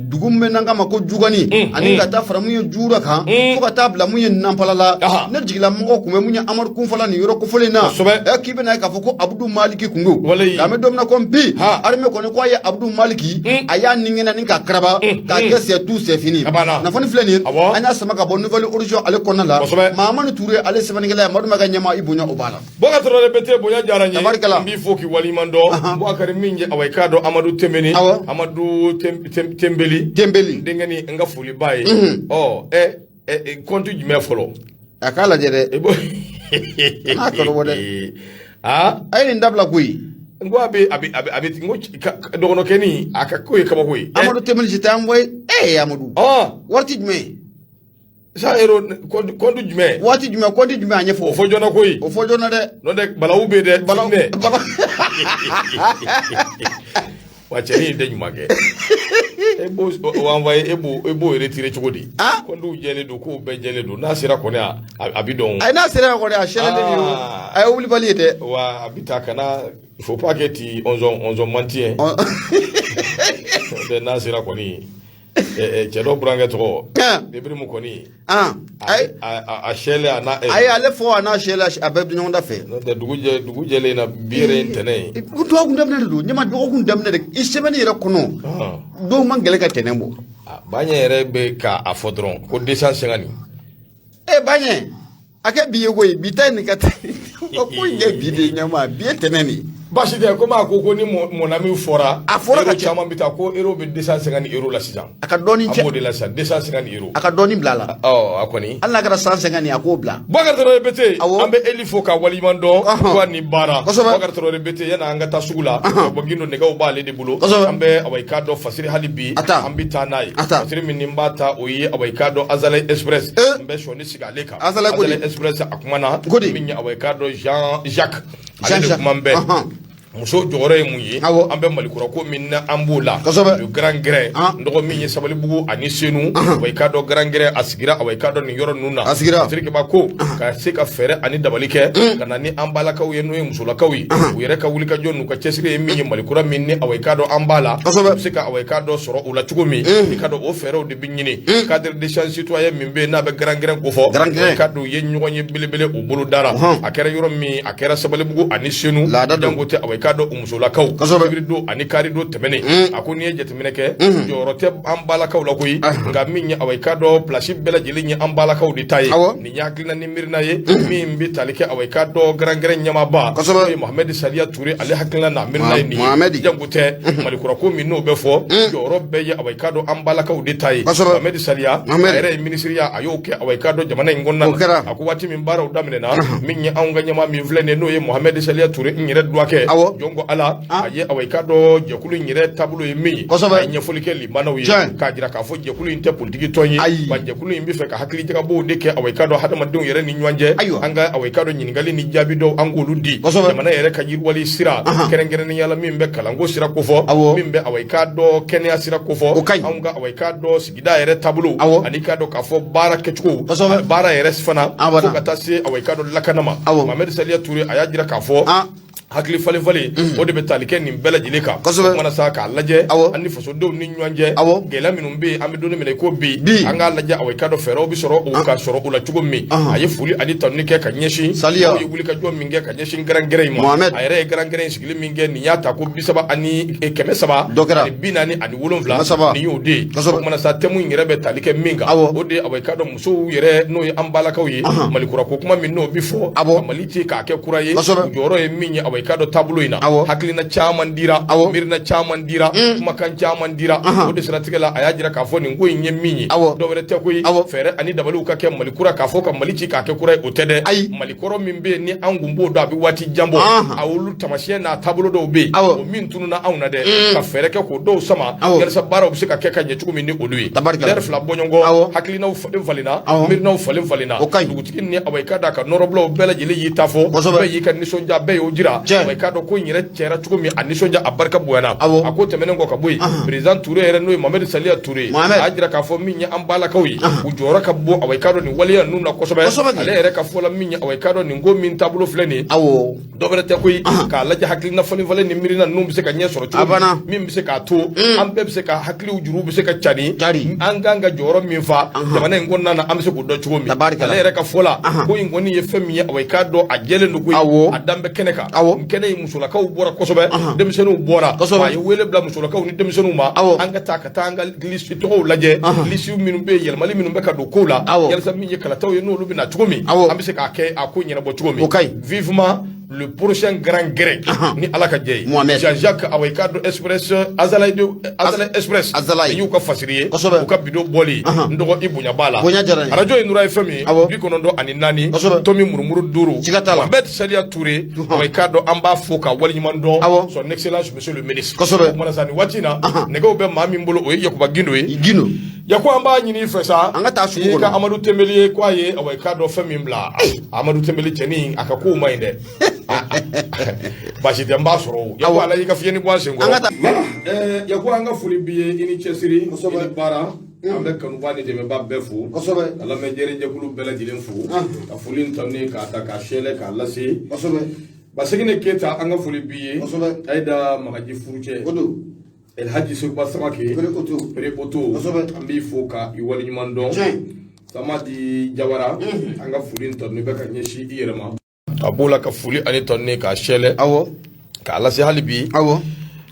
dugu min bɛ n'an k'a ma ko Jugani, ani ka taa fara mun ye Jura kan, fo ka taa bila mun ye Nanpala la. Ne jigilamɔgɔ kun bɛ mun ye Amadu Kunfa la nin yɔrɔ kofɔlen na, k'i bɛna ye k'a fɔ ko Abudu Maliki kun don. Nka an bɛ don min na komi bi, armée kɔni ko a ye Abudu Maliki, a y'a ningɛnɛ ni k'a karaba k'a kɛ c'est tout, c'est fini. Kunnafoni filɛ nin ye, an y'a sama ka bɔ Nouvel Horizon ale kɔnɔna la. Mahamani Ture ale sɛbɛnnikɛla ye. Madu ma ka ɲɛma i bonya o b'a la. Bɔkari Tarawele Bete, bonya diyara n ye. N b'i fo k'i waleɲuman dɔn. Bɔkari, min ye awa i k'a dɔn Amadu Tembeni, Amadu Tenbeli, Tenbeli denkɛni, n ka foli b'a ye. Ɔ ɛ, compte jumɛn fɔlɔ? A k'a lajɛ dɛ. N'a kɔrɔbɔ dɛ. Aa, a ye nin dabila koyi. N ko a bɛ a bɛ a bɛ a bɛ n ko dɔgɔnɔkɛni, a ka ko ye kabako ye. Amadu Tenbeli si tɛ an bɔ ye. Ee Amadu, waati jumɛn? 100 euros, compte jumɛn? Waati jumɛn, compte jumɛn, a ɲɛfɔ. O fɔ joona koyi. O fɔ joona dɛ. N'o tɛ balawu bɛ dɛ. Balawu. Wa cɛnin in tɛ ɲuman kɛ. E b'o o envoyé, e b'o retiré cogo di? Compte jɛlen don, kow bɛɛ jɛlen don. N'a sera kɔni, a bi dɔn. Ayi, n'a sera kɔni, a sɛlen de don. A ye wulibali ye dɛ. Wa a bi taa ka na, il faut pas que tu on maintient. N'a sera kɔni, cɛ dɔ burankɛ tɔgɔ Ibrahim kɔni, a sɛlen a n'a. Ayi, ale fɔ a n'a sɛlen, a bɛɛ bɛ ɲɔgɔn da fɛ. N'o tɛ dugu jɛlen na, bi yɛrɛ ye ntɛnɛn ye. Dɔgɔkun daminɛ de don ɲɛma, dɔgɔkun daminɛ de i sɛbɛnni yɛrɛ kɔnɔ, dɔw man gɛlɛn ka tɛnɛn bɔ. Baɲɛ yɛrɛ bɛ k'a fɔ dɔrɔn ko 250. E Baɲɛ, a kɛ bi ye koyi, bi ta in nin ka taa ko in kɛ bi de ye ɲɛma, bi ye tɛnɛn de ye. Baasi tɛ, komi a ko ko ni mon ami fɔra. A fɔra ka ca. Caman bɛ taa ko euro bɛ 250 euros la sisan. A ka dɔɔni cɛ. An b'o de la sisan, 250 euros. A ka dɔɔni bila a la. Ɔ, a kɔni. Hali n'a kɛra 150, a k'o bila. Boubacar Traoré Bete. Awɔ. An bɛ Eli fo ka waleɲuman dɔn. Ko ni baara. Boubacar Traoré Bete, yanni an ka taa sugu la. Bɔ Gindo nɛgɛw b'ale de bolo. An bɛ awa i k'a dɔn fasiri hali bi. An bɛ taa n'a ye. Fasiri min ni n b'a ta, o ye awa i k'a dɔn Azalaï Express. N bɛ sɔɔni sigi ale kan. Azalaï Express a kuma na. Min ye awa i k'a dɔn Jean Jacques. Ale de kuma bɛɛ. Muso jɔyɔrɔ ye mun ye? An bɛ Malikura ko min na, an b'o la. Le grand grain, n dɔgɔ min ye Sabalibugu ani Senu, wa i k'a dɔn grand grain a sigira awa i k'a dɔn nin yɔrɔ ninnu na. A sigira. Fasirikɛba ko ka se ka fɛɛrɛ ani dabali kɛ ka na ni an balakaw ye, n'o ye musolakaw ye, u yɛrɛ ka wulikajɔ n'u ka cɛsiri ye min ye Malikura min ni awa i k'a dɔn an b'a la, u bɛ se ka awa i k'a dɔn sɔrɔ u la cogo min. I k'a dɔn o fɛɛrɛw de bɛ ɲini. Cadre d'échange citoyen min bɛ yen n'a bɛ grand grain ko fɔ, i k'a dɔn u ye ɲɔgɔn ye belebele u bolo dara. A kɛra yɔrɔ min, a kɛra Sabalibugu ani Senu. Jango tɛ awa i k'a dɔn u musolakaw. Sibiri don ani kari don tɛmɛnen, a ko n'i ye jateminɛ kɛ, jɔyɔrɔ tɛ an balakaw la koyi, nka min ye awa i k'a dɔn place bɛɛ lajɛlen ye an balakaw de ta ye. Nin ye hakilina ni miirina ye min bɛ tali kɛ awa i k'a dɔn grand grain ɲɛmaaba, n'o ye Mohamed Saliya Ture, ale hakilina n'a miirina ye nin ye. Jango tɛ Malikura ko min n'o bɛ fɔ, jɔyɔrɔ bɛɛ ye awa i k'a dɔn an balakaw de ta ye. Mohamed Saliya, a yɛrɛ ye minisiriya, a y'o kɛ awa i k'a dɔn jamana in kɔnɔna na. A ko waati min baaraw daminɛna, min ye anw ka ɲɛmaa min filɛ nin ye, n'o ye Mohamed Saliya Ture, n yɛrɛ dɔgɔkɛ, jɔn ko Ala, a ye awa i k'a dɔn jɛkulu in yɛrɛ taabolo ye min ye, a ye ɲɛfɔli kɛ limanaw ye k'a jira k'a fɔ jɛkulu in tɛ politiki tɔn ye, wa jɛkulu in bɛ fɛ ka hakilijagabɔw de kɛ awa i k'a dɔn hadamadenw yɛrɛ ni ɲɔgɔn cɛ. An ka awa i k'a dɔn ɲininkali ni jaabi dɔw, an k'olu di jamana yɛrɛ ka yiriwali sira, kɛrɛnkɛrɛnnenya la min bɛ kalanko sira kofɔ, min bɛ awa i k'a dɔn kɛnɛya sira kofɔ, anw ka awa i k'a dɔn sigida yɛrɛ taabolo, ani k'a dɔn k'a fɔ baara kɛcogo, baara yɛrɛ fana, fo ka taa se awa i k'a dɔn lakana ma. Mohamed Saliya Ture, a y'a jira k'a fɔ hakili falen falen, o de bɛ tali kɛ nin bɛɛ lajɛlen kan. O mana sa k'a lajɛ, an ni fasodenw ni ɲɔgɔn cɛ, gɛlɛya minnu bɛ yen, an bɛ don min na i ko bi, an k'a lajɛ awa i k'a dɔn fɛɛrɛw bɛ sɔrɔ o ka sɔrɔ o la cogo min. A ye foli ani tanuni kɛ ka ɲɛsin aw ye wulikajɔ min kɛ ka ɲɛsin grand grain in ma. A yɛrɛ ye grand grain in sigili min kɛ, nin y'a ta ko bi saba ani 347, nin y'o de ye. O mana sa, thème in yɛrɛ bɛ tali kɛ min kan, o de ye awa i k'a dɔn musow yɛrɛ, n'o ye an balakaw ye, Malikura ko kuma min n'o bɛ fɔ, ka Mali ci k'a kɛ kura ye, jɔyɔrɔ ye min ye awa i i k'a dɔn taabolo in na, hakilina caman dira, miirina caman dira, kumakan caman dira. O de siratigɛ la, a y'a jira k'a fɔ nin ko in ye min ye, dɔwɛrɛ tɛ koyi, fɛɛrɛ ani dabaliw ka kɛ Mali kura, k'a fɔ ka Mali ci k'a kɛ kura ye, o tɛ dɛ. Ayi. Mali kɔrɔ min bɛ yen ni an kun b'o dɔn, a bɛ waati jan bɔ, a olu taamasiyɛn n'a taabolo dɔw bɛ yen, o min tununna anw na dɛ, ka fɛɛrɛ kɛ k'o dɔw sama, yalasa baaraw bɛ se ka kɛ ka ɲɛ cogo min ni olu ye. Tabarikala. Lɛri fila bɔɲɔgɔn, hakilinaw falen falenna, miirinaw falen falenna. O ka ɲi. Dugutigi ni awa i k'a dɔn a ka nɔrɔbilaw bɛɛ lajɛlen y'i ta fɔ, bɛɛ y'i ka nisɔndiya, bɛɛ y'o jira. Awa i k'a dɔn ko in yɛrɛ cɛra cogo min, a nisɔndiya, a barika bonyana. A ko tɛmɛnen kɔ ka bɔ yen, président Touré yɛrɛ, n'o ye Mohamed Saliya Touré, a y'a jira k'a fɔ min ye an balakaw ye, u jɔyɔrɔ ka bon awa i k'a dɔn nin waleya ninnu na kosɛbɛ. Ale yɛrɛ ka fɔ la, min ye awa i k'a dɔn nin ko min taabolo filɛ nin ye, dɔwɛrɛ tɛ koyi, k'a lajɛ hakilina falen falen ni miirina ninnu bɛ se ka ɲɛ sɔrɔ cogo min, min bɛ se k'a to an bɛɛ bɛ se ka hakiliw juruw bɛ se ka cani, an kan ka jɔyɔrɔ min fa jamana in kɔnɔna na, an bɛ se k'o dɔn cogo min. Ale yɛrɛ ka fɔ la, ko in kɔni ye fɛn min ye, awa i k'a dɔn a jɛlen don koyi, a dan bɛ kɛnɛ kan. Kɛnɛ in, musolakaw bɔra kosɛbɛ, denmisɛnninw bɔra. A ye wele bila musolakaw ni denmisɛnninw ma, an ka taa ka taa an ka lisi tɔgɔw lajɛ, lisiw minnu bɛ yen, yɛlɛmali minnu bɛ ka don kow la, yalasa min ye kalataw ye, n'olu bɛ na cogo min, an bɛ se k'a kɛ a ko ɲɛnabɔ cogo min. O ka ɲi. Vivement le prochain grand grec, ni Ala ka jɛ ye. Mohamed. Jean-Jacques, awa i k'a dɔn Express, Azalaï de Azalaï Express. Azalaï. Nin y'u ka fasiri ye. Kosɛbɛ. U ka bidon bɔli. N dɔgɔ, i bonya b'a la. Bonya diyara n ye. Radio ye Nura FM ye. 94. Kosɛbɛ. Tomi murumuru 5. Siga t'a la. Mohamed Saliya Touré. Awa i k'a dɔn an b'a fo ka waleɲuman dɔn. Son excellence monsieur le ministre. Kosɛbɛ. O kumana sa, nin waati in na, nɛgɛw bɛ maa min bolo, o ye Yakuba Gindo ye. Gindo. Yaku, an b'a ɲini i fɛ sa. An ka taa sugu I ka kɔnɔ. Amadu Tembeli ye, k'a ye awa i k'a dɔn fɛn min bila. Amadu Tembeli cɛnin, a ka kow ma ɲi dɛ. Baasi tɛ, n b'a sɔrɔ o. Yaku, ala y'i ka fiɲɛ ni bɔ an sen kɔrɔ. An ka taa. Voilà, Yaku, an ka foli b'i ye, i ni cɛsiri, i ni baara. An bɛ kanuba ni dɛmɛba bɛɛ fo. Ka lamɛnjɛrɛjɛkulu bɛɛ lajɛlen fo. Ka foli in tanu k'a ta k'a sɛlɛ k'a lase. Basegine Keyita, an ka foli b'i ye. Ayida Magaji furucɛ. O don. Elhaji Seguba Samake. Pere Oto. Pere Oto. An b'i fo ka i waleɲuman dɔn. Samadi Jawara, an ka foli in tanu bɛ ka ɲɛsin i yɛrɛ ma. A b'o la ka foli ani tanu k'a sɛlɛ. K'a lase hali bi.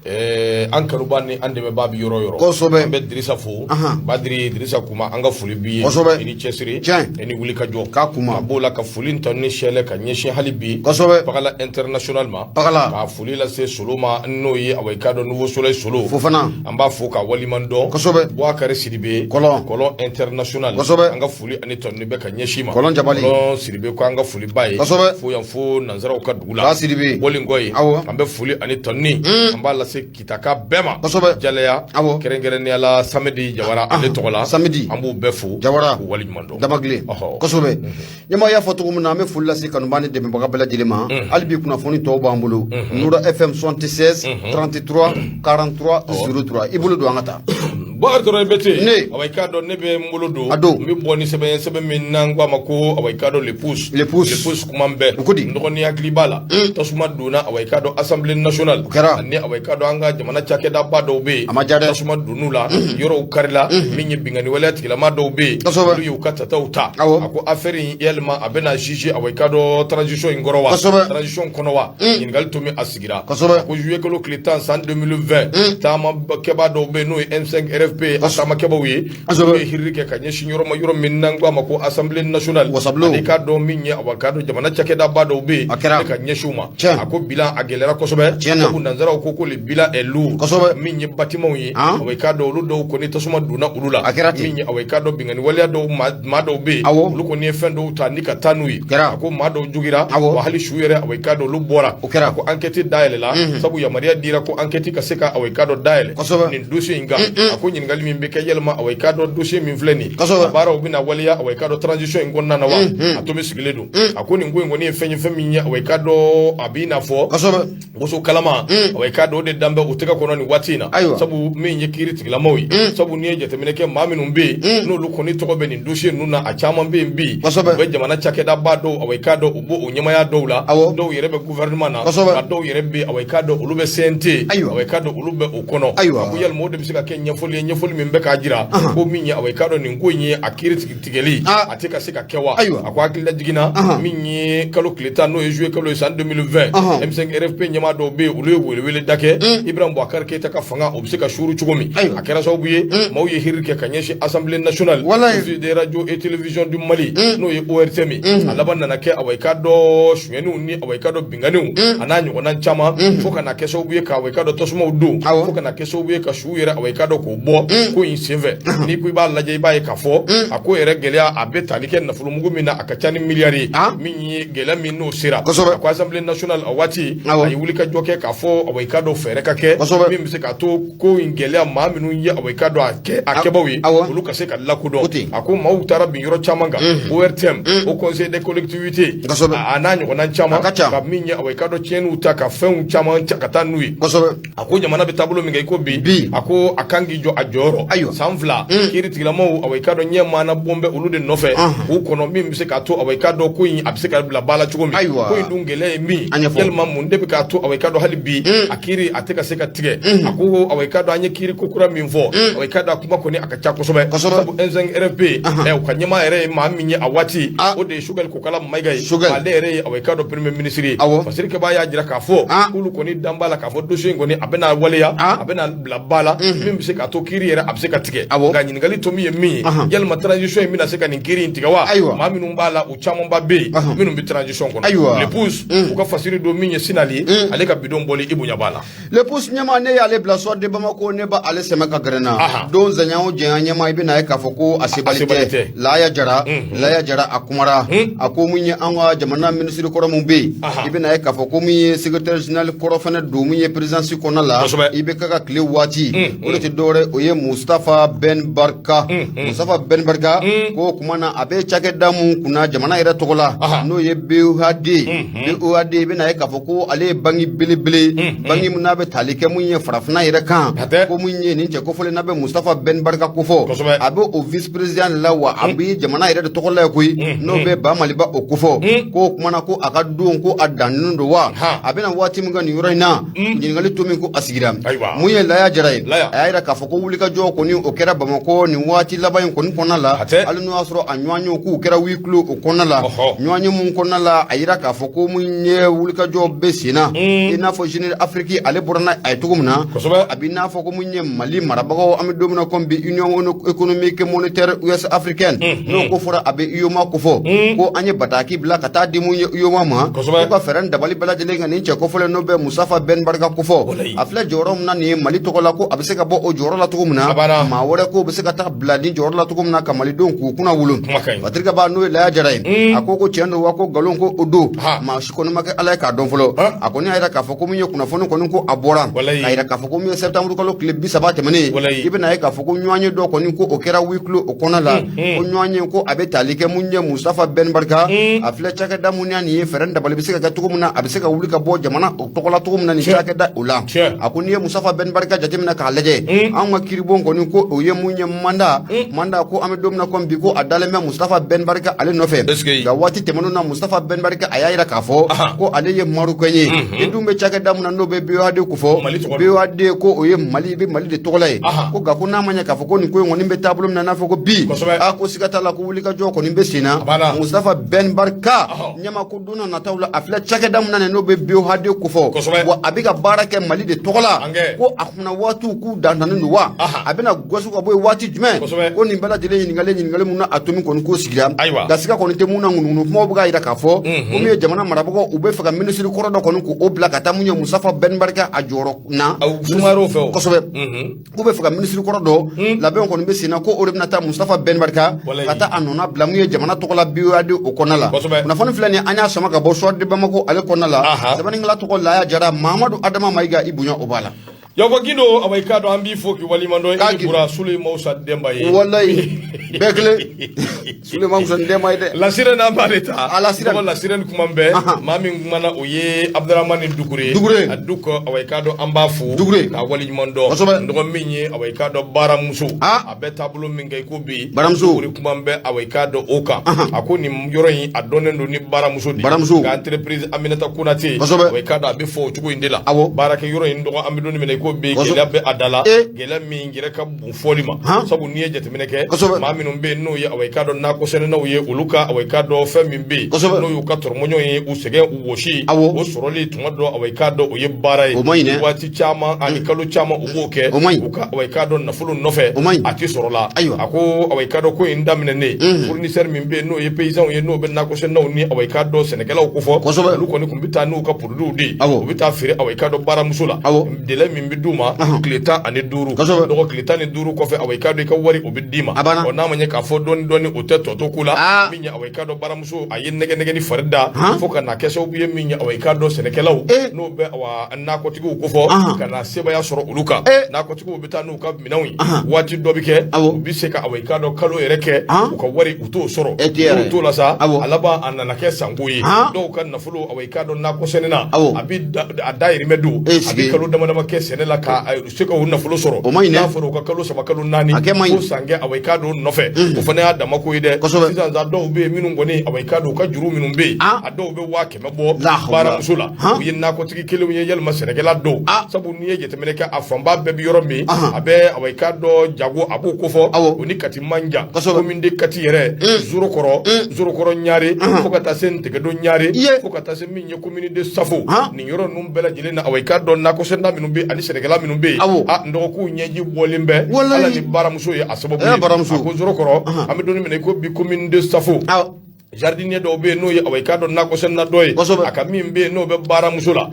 An kanuba ni an dɛmɛbaa bɛ yɔrɔ o yɔrɔ. An bɛ Dirisa fo. Badiri Dirisa Kuma, an ka foli b'i ye. I ni cɛsiri. I ni wuli ka jɔ. K'a kuma. A b'o la ka foli tanu ni sɛlɛ ka ɲɛsin hali bi. Pakala international ma. Pakala. K'a foli lase Solo ma, n'o ye awa i k'a dɔn Nouveau Soleil Solo. Fofana. An b'a fo ka waliman dɔn. Bouakari Sidibe. Kɔlɔn. Kɔlɔn international. An ka foli ani tanu bɛ ka ɲɛsin ma. Kɔlɔn Jabali. Kɔlɔn Sidibe ko an ka foli b'a ye. Fo yan fo nanzaraw ka dugu la. Ba Sidibe. Bɔlen kɔ yen. An bɛ foli ani tanu, an b'a lase Kitaka bɛɛ ma. Jalɛya. Kɛrɛnkɛrɛnnenya la Samedi Jawara ale tɔgɔ la. Samedi. An b'u bɛɛ fo. Jawara. K'u waleɲuman dɔn. Damakilen. Kosɛbɛ. Ɲɛmaa y'a fɔ cogo min na, an bɛ foli lase kanubaa ni dɛmɛbaga bɛɛ lajɛlen ma. Hali bi kunnafoni tɔw b'an bolo. Nura FM 76 33 43 03. I bolo don, an ka taa. Bakari Togola bɛ ten. Ne. Awa i k'a dɔn ne bɛ n bolo don. A don. N bɛ bɔ ni sɛbɛn ye, sɛbɛn min n'an ko a ma ko awa i k'a dɔn Le Pouce. Le Pouce. Le Pouce kuma bɛɛ. O ko di? N dɔgɔnin hakili b'a la. Tasuma donna awa i k'a dɔn Assemblée nationale. O kɛra. Ani awa i k'a dɔn an ka jamana cakɛdaba dɔw bɛ yen. A ma diya dɛ. Tasuma donn'u la. Yɔrɔw karila. Min ye binkanni waleya tigilama dɔw bɛ yen. Olu y'u ka tataw ta. A ko affaire in yalima a bɛna juger awa i k'a dɔn transition in kɔrɔ wa? Transition kɔnɔ wa? Ɲininkali to min a sigira. A ko juillet kalo tile 10 san 2020, taamakɛbaa dɔw bɛ yen n'o ye M5 RFP a taamakɛbaw ye. Olu ye hiriri kɛ ka ɲɛsin yɔrɔ ma, yɔrɔ min n'an ko a ma ko Assemblée nationale. Wasabulon. Ani k'a dɔn min ye awa k'a dɔn jamana cakɛdaba dɔw bɛ yen. A kɛra. Ne ka ɲɛsin u ma. A ko bilan a gɛlɛyara kosɛbɛ. Tiɲɛ na. Sabu nanzaraw ko le bilan est lourd. Min ye bâtiment ye. Awa i k'a dɔn olu dɔw kɔni tasuma donna olu la. A kɛra ten. Min ye awa i k'a dɔn binkanni waleya dɔw maa dɔw bɛ yen. Olu kɔni ye fɛn dɔw ta ni ka taa n'u ye. Kɛra. A ko maa dɔw jogira. Wa hali su yɛrɛ awa i k'a dɔn olu bɔra. O kɛra. A ko enquête dayɛlɛla. Sabu yamaruya dira ko enquête ka se ka awa i k'a dɔn dayɛlɛ. Nin dossier in kan. A ko ɲininkali min bɛ kɛ yɛlɛma awa i k'a dɔn dossier min filɛ nin ye. A baaraw bɛna waleya awa i k'a dɔn transition in kɔnɔna na wa? A to min sigilen don. A ko nin ko in kɔni ye fɛn ye, fɛn min ye awa i k'a dɔn a b'i n'a fɔ. Woso kalama awa i k'a dɔn o de dan bɛ u tɛgɛ kɔnɔ nin waati in na. Sabu min ye kiiri tigilamaw ye. Sabu n'i ye jateminɛ kɛ, maa minnu bɛ yen n'olu kɔni tɔgɔ bɛ nin dossier ninnu na, a caman bɛ yen bi. U bɛ jamana cakɛdaba dɔw awa i k'a dɔn u b'o ɲɛmaaya dɔw la. Dɔw yɛrɛ bɛ gouvernement na. Nka dɔw yɛrɛ bɛ awa i k'a dɔn olu bɛ CNT. Awa i k'a dɔn olu bɛ o kɔnɔ. A ko yalima o de bɛ se ka kɛ ɲɛfɔli ye ye ɲɛfɔli min bɛ k'a jira ko min ye, awa, i k'a dɔn nin ko in ye a kiiri tigɛli a tɛ ka se ka kɛ wa? A ko hakililajigin na, min ye kalo tile 10, n'o ye juillet kalo ye san 2020, M5 RFP ɲɛmaa dɔw bɛ yen, olu ye weleweleda kɛ Ibrahim Boubacar Keita ka fanga o bɛ se ka suuru cogo min. A kɛra sababu ye maaw ye hiri kɛ ka ɲɛsin Assemblée nationale, Office des radios et télévision du Mali, n'o ye ORTM. A laban nana kɛ, awa, i k'a dɔn sonyɛniw ni, awa, i k'a dɔn binkanniw a n'a ɲɔgɔnna caman, fo ka na kɛ sababu ye ka, awa, i k'a dɔn tasumaw don, fo ka na kɛ sababu ye ka suw yɛrɛ, awa, i k'a dɔn k'o bɔ ko in senfɛ. N'i ko i b'a lajɛ, i b'a ye k'a fɔ a ko yɛrɛ gɛlɛya a bɛ tali kɛ nafolomugu min na, a ka ca ni miliyari ye. Min ye gɛlɛya min n'o sera, a ko Assemblée nationale a waati a ye wuli ka jɔ kɛ k'a fɔ, awa, i k'a dɔn fɛɛrɛ ka kɛ min bɛ se k'a to ko in gɛlɛya, maa minnu ye, awa, i k'a dɔn a kɛ a kɛbaw ye, olu ka se ka lakodɔn. A ko maaw taara bin yɔrɔ caman kan, ORTM, Haut Conseil des collectivités, a n'a ɲɔgɔnna caman, ka min ye, awa, i k'a dɔn tiɲɛniw ta ka fɛnw caman ka taa n'u ye. A ko jamana bɛ taabolo min kɛ i ko bi, a ko a kan k'i jɔ a jɔyɔrɔ. Ayiwa, san 2 kiiri tigilamaw, awa, i k'a dɔn ɲɛ maana bɔn bɛ olu de nɔfɛ k'u kɔnɔ, min bɛ se k'a to, awa, i k'a dɔn ko in a bɛ se ka bila ba la cogo min. Ko in dun gɛlɛya ye min, yalima mun de bɛ k'a to, awa, i k'a dɔn hali bi a kiiri a tɛ ka se ka tigɛ? A ko, awa, i k'a dɔn an ye kiiri ko kura min fɔ, awa, i k'a dɔn a kuma kɔni a ka ca kosɛbɛ, sabu M5 RFP u ka ɲɛmaa yɛrɛ ye maa min ye a waati, o de ye Choguel Kokala Mayiga ye. Ale yɛrɛ ye, awa, i k'a dɔn premier ministre ye. Fasirikɛba y'a jira k'a fɔ k'olu kɔni dan b'a la k'a fɔ dossier in kɔni a bɛna waleya, a bɛna bila ba la, min bɛ se k'a to kiiri yɛrɛ a bɛ se ka tigɛ. Nka ɲininkali tɔ min ye min ye, yalima transition in bɛna se ka nin kiiri in tigɛ wa? Maa minnu b'a la, u camanba bɛ yen minnu bɛ transition kɔnɔ. Le Pouce u ka fasiri don min ye Sinali ye, ale ka bidon bɔli, i bonya b'a la. Le Pouce ɲɛma, ne y'ale bila Soir de Bamako, ne b'ale sɛmɛ ka gɛrɛ na don zanya o janya ɲɛma, i bɛna ye k'a fɔ ko a sebali tɛ. Laya Jara, Laya Jara a kumara, a ko mun ye an ka jamana minisiri kɔrɔ mun bɛ yen, i bɛna ye k'a fɔ ko mun ye secrétaire général kɔrɔ fana don, mun ye présidence kɔnɔna la IBK ka tile waati, o de tɛ dɔwɛrɛ, o ye Mustafa Ben Barka. Mustafa Ben Barka ko kuma na a bɛ cakɛda mun kunna jamana yɛrɛ tɔgɔ la, n'o ye BOAD. BOAD, i bɛna ye k'a fɔ ko ale ye banki belebele, banki mun n'a bɛ tali kɛ mun ye farafinna yɛrɛ kan. Ko mun ye nin cɛ kofɔlen n'a bɛ Mustafa Ben Barka kofɔ, a bɛ o vice président la wa a bɛ jamana yɛrɛ de tɔgɔ la koyi, n'o bɛ ba Maliba o kofɔ. Ko o kumana ko a ka don ko a dannen don wa a bɛna waati min kɛ nin yɔrɔ in na, ɲininkali to min ko a sigira. Mun ye Laya Jara ye, a y'a jira k'a fɔ ko wulikajɔ kɔni o kɛra Bamakɔ nin waati laban in kɔni kɔnɔna la, hali n'o y'a sɔrɔ a ɲɔgɔnyew k'u kɛra huis clos o kɔnɔna la. Ɲɔgɔnye mun kɔnɔna la, a yira k'a fɔ ko mun ye wulikajɔ bɛ sen na, i n'a fɔ Jeune Afrique ale bɔra n'a a ye cogo min na, a b'i n'a fɔ ko mun ye Mali marabagaw, an bɛ don min na komi bi, Union économique monétaire ouest africaine, n'o ko fɔra a bɛ UEMOA kofɔ, ko an ye bataki bila ka taa di mun ye UEMOA ma, k'u ka fɛɛrɛ ni dabali bɛɛ lajɛlen ka nin cɛ kofɔlen n'o bɛ Mustafa Ben Barka kofɔ, a filɛ jɔyɔrɔ min na nin ye Mali tɔgɔ la, ko a bɛ se ka bɔ o jɔyɔrɔ la cogo min na, maa wɛrɛ k'o bɛ se ka taa bila nin jɔyɔrɔ la cogo min na ka malidenw k'u kunna wolo. Patrick Ba, n'o ye Laya Jara ye, a ko ko tiɲɛ don wa ko nkalon ko o don, maa si kɔni ma kɛ Ala ye k'a dɔn fɔlɔ. A kɔni y'a jira k'a fɔ ko min ye kunnafoni kɔni ko a bɔra k'a jira k'a fɔ ko min ye septembre kalo tile 30 tɛmɛnen, i bɛna ye k'a fɔ ko ɲɔgɔnye dɔ kɔni ko o kɛra huis clos o kɔnɔ la, ko ɲɔgɔnye ko a bɛ tali kɛ mun ye Mustafa Ben Barka, a filɛ cakɛda mun na nin ye, fɛɛrɛ ni dabali bɛ se ka kɛ cogo min na a bɛ se ka wuli ka bɔ jamana o tɔgɔ la cogo min na nin cakɛda o la. A ko n'i ye Mustafa Ben Barka jateminɛ k'a lajɛ, anw ka kiribon kɔni ko o ye mun ye mandat mandat, ko an bɛ don min na komi bi, ko a dalen bɛ Mustafa Ben Barka ale nɔfɛ. Nka waati tɛmɛnenw na, Mustafa Ben Barka a y'a jira k'a fɔ ko ale ye Marocain ye. I dun bɛ cakɛda mun na n'o bɛ BOAD kofɔ, BOAD ko o ye Mali bɛ Mali de tɔgɔ la ye, ko nka ko n'a ma ɲɛ k'a fɔ ko nin ko in kɔni bɛ taabolo min na n'a fɔ ko bi, a ko siga t'a la ko wulikajɔ kɔni bɛ sen na. Mustafa Ben Barka ɲɛma ko don nataw la, a filɛ cakɛda min na nin n'o bɛ BOAD kofɔ, wa a bɛ ka baara kɛ Mali de tɔgɔ la, ko a kunna waatiw k'u dantannen don wa a bɛna gosi ka bɔ yen waati jumɛn? Ko nin bɛɛ lajɛlen ɲininkali ɲininkali mun na a tomi kɔni k'o sigira, nka siga kɔni tɛ mun na, ŋunuŋunu kumaw bɛ k'a jira k'a fɔ ko min ye jamana marabagaw, u bɛ fɛ ka minisiri kɔrɔ dɔ kɔni k'o bila ka taa mun ye Mustafa Ben Barka a jɔyɔrɔ na. Kosɛbɛ, k'u bɛ fɛ ka minisiri kɔrɔ dɔ labɛn kɔni bɛ sen na, ko o de bɛna taa Mustafa Ben Barka ka taa a nɔna bila mun ye jamana tɔgɔ la BOAD o kɔnɔna la. Kunnafoni filɛ nin, an y'a sama ka bɔ Soir de Bamako ale kɔnɔna la. Sɛbɛnnikɛla tɔgɔ Laya Jara. Mamadu Adama Mayiga, i bonya o b'a la. Yakuba Gindo, awa, i k'a dɔn an b'i fo k'i waleɲuman dɔn. I ni Bura Sule Moussa Demba ye. Walayi, bɛɛ kelen Sule Moussa Demba ye dɛ. La Sirène, an b'ale ta. A La Sirène. Tɔgɔ La Sirène kuma bɛɛ. Maa min kumana, o ye Abdramani Dukure ye. Dukure. A Duk, awa, i k'a dɔn an b'a fo. Dukure. K'a waleɲuman dɔn. Kosɛbɛ. N dɔgɔ min ye, awa, i k'a dɔn baaramuso. A bɛ taabolo min kɛ i ko bi. Baramuso. Dukure kuma bɛ, awa, i k'a dɔn o kan. A ko nin yɔrɔ in a dɔnnen don ni baramuso de ye. Baramuso. Nka entreprise Aminata Konate. Kosɛbɛ. Awa, i k'a dɔn a bɛ fɔ o cogo in de la. Awɔ. Baarakɛ yɔrɔ in dɔgɔ an bɛ don min na i ko bi gɛlɛya bɛ a da la, gɛlɛya min yɛrɛ ka bon fɔli ma, sabu n'i ye jateminɛ kɛ, maa minnu bɛ yen n'o ye, awa, i k'a dɔn, nakɔ sɛnɛnaw ye, olu ka, awa, i k'a dɔn, fɛn min bɛ yen n'o y'u ka tɔrɔmɔɲɔgɔn ye, u sɛgɛn, u wɔsi, o sɔrɔli tuma dɔ, awa, i k'a dɔn, o ye baara ye. O man ɲi dɛ. Waati caman ani kalo caman u b'o kɛ O man ɲi. u ka, awa, i k'a dɔn, nafolo nɔfɛ. O man ɲi. A tɛ sɔrɔ la. Ayiwa. A ko, awa, i k'a dɔn, ko in daminɛnen, fournisseur min bɛ yen n'o ye paysanw ye, n'o bɛ nakɔ sɛnɛnaw ni, awa, i k'a dɔn, sɛnɛkɛlaw ko fɔ, olu kɔni tun bɛ taa n'u ka produits de ye, u bɛ taa feere, awa, i k'a dɔn, baramuso la. Délai min bɛ d'u ma, tile 15. Dɔgɔ, tile 15 kɔfɛ, awa, i k'a dɔn, i ka wari o bɛ d'i ma. A banna. Ɔ, n'a ma ɲɛ k'a fɔ dɔɔni dɔɔni, o tɛ tɔ to ko la. Min ye, awa, i k'a dɔn, baramuso a ye nɛgɛ nɛgɛ ni fari da fo ka na kɛ sababu ye min ye, awa, i k'a dɔn, sɛnɛkɛlaw n'o bɛ, awa, nakɔtigiw ko fɔ, ka na sebaaya sɔrɔ olu kan. Nakɔtigiw bɛ taa n'u ka minɛnw ye, waati dɔ bɛ kɛ, u bɛ se ka, awa, i k'a dɔn, kalo yɛrɛ kɛ, u ka wari u t'o sɔrɔ. N'u t'o la sa, a laban a nana kɛ sanko ye. Dɔw ka nafolo, awa, i k'a dɔn, nakɔ sɛnɛ na, a bɛ a dayirimɛ don, a bɛ kalo dama dama kɛ sɛnɛ la ka se ka o nafolo sɔrɔ. N'a fɔra u ka kalo 3, kalo 4, fo san kɛ, awa, i k'a dɔn, nɔfɛ, o fana y'a dama ko ye dɛ. Sisan sa, dɔw bɛ yen minnu kɔni, awa, i k'a dɔn, u ka juru minnu bɛ yen, a dɔw bɛ 100 000 bɔ baramuso la. U ye nakɔtigi kelenw ye, yalima sɛnɛkɛla dɔw. Sabu n'i ye jateminɛ kɛ, a fanba bɛɛ bɛ yɔrɔ min, a bɛ, awa, i k'a dɔn, jago a b'o kofɔ, o ni Kati man jan. Commune de Kati yɛrɛ, Zorokɔrɔ, Zorokɔrɔ Ɲare, fo ka taa se Ntɛgɛdo Ɲare, fo ka taa se min ye commune de Safo, nin yɔrɔ ninnu bɛɛ lajɛlen na, awa, i k'a dɔn, nakɔ sɛnɛna minnu bɛ ani sɛnɛkɛla minnu bɛ yen, a n dɔgɔkun ɲɛji bɔlen bɛ ala ni baramuso ye a sababu ye. A ko Zorokɔrɔ, an bɛ don min na i ko bi, commune de Safo, jardinier dɔw bɛ yen n'o ye, awa, i k'a dɔn, nakɔ sɛnɛna dɔ ye, a ka min bɛ yen n'o bɛ baramuso la,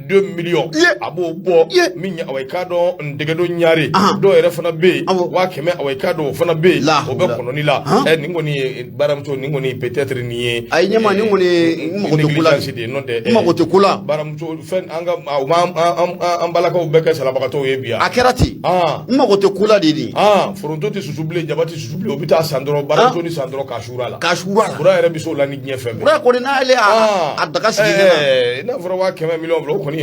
2 millions a b'o bɔ. Min ye, awa, i k'a dɔn, Ntɛgɛdo Ɲare, dɔw yɛrɛ fana bɛ yen, 100 000, awa, i k'a dɔn, o fana bɛ yen, o bɛ kɔnɔni la. Nin kɔni ye baramuso, nin kɔni peut-être nin ye. Ayi, ɲɛma, nin kɔni n mago tɛ ko la. Négligence de ye, n'o tɛ. N mago tɛ ko la. Baramuso fɛn, an ka u b'an an balakaw bɛɛ kɛ salabagatɔw ye bi yan. A kɛra ten. N mago tɛ ko la de nin. Foronto tɛ susu bilen, jaba tɛ susu bilen, u bɛ taa san dɔrɔn, baramuso ni san dɔrɔn k'a suuru a la. K'a suuru a la. Bura yɛrɛ bɛ se o la ni diɲɛ fɛn bɛɛ. Bura kɔni n'ale a daga sigi ɲɛna. N'a fɔra 100 000 miliyɔn 2, o kɔni.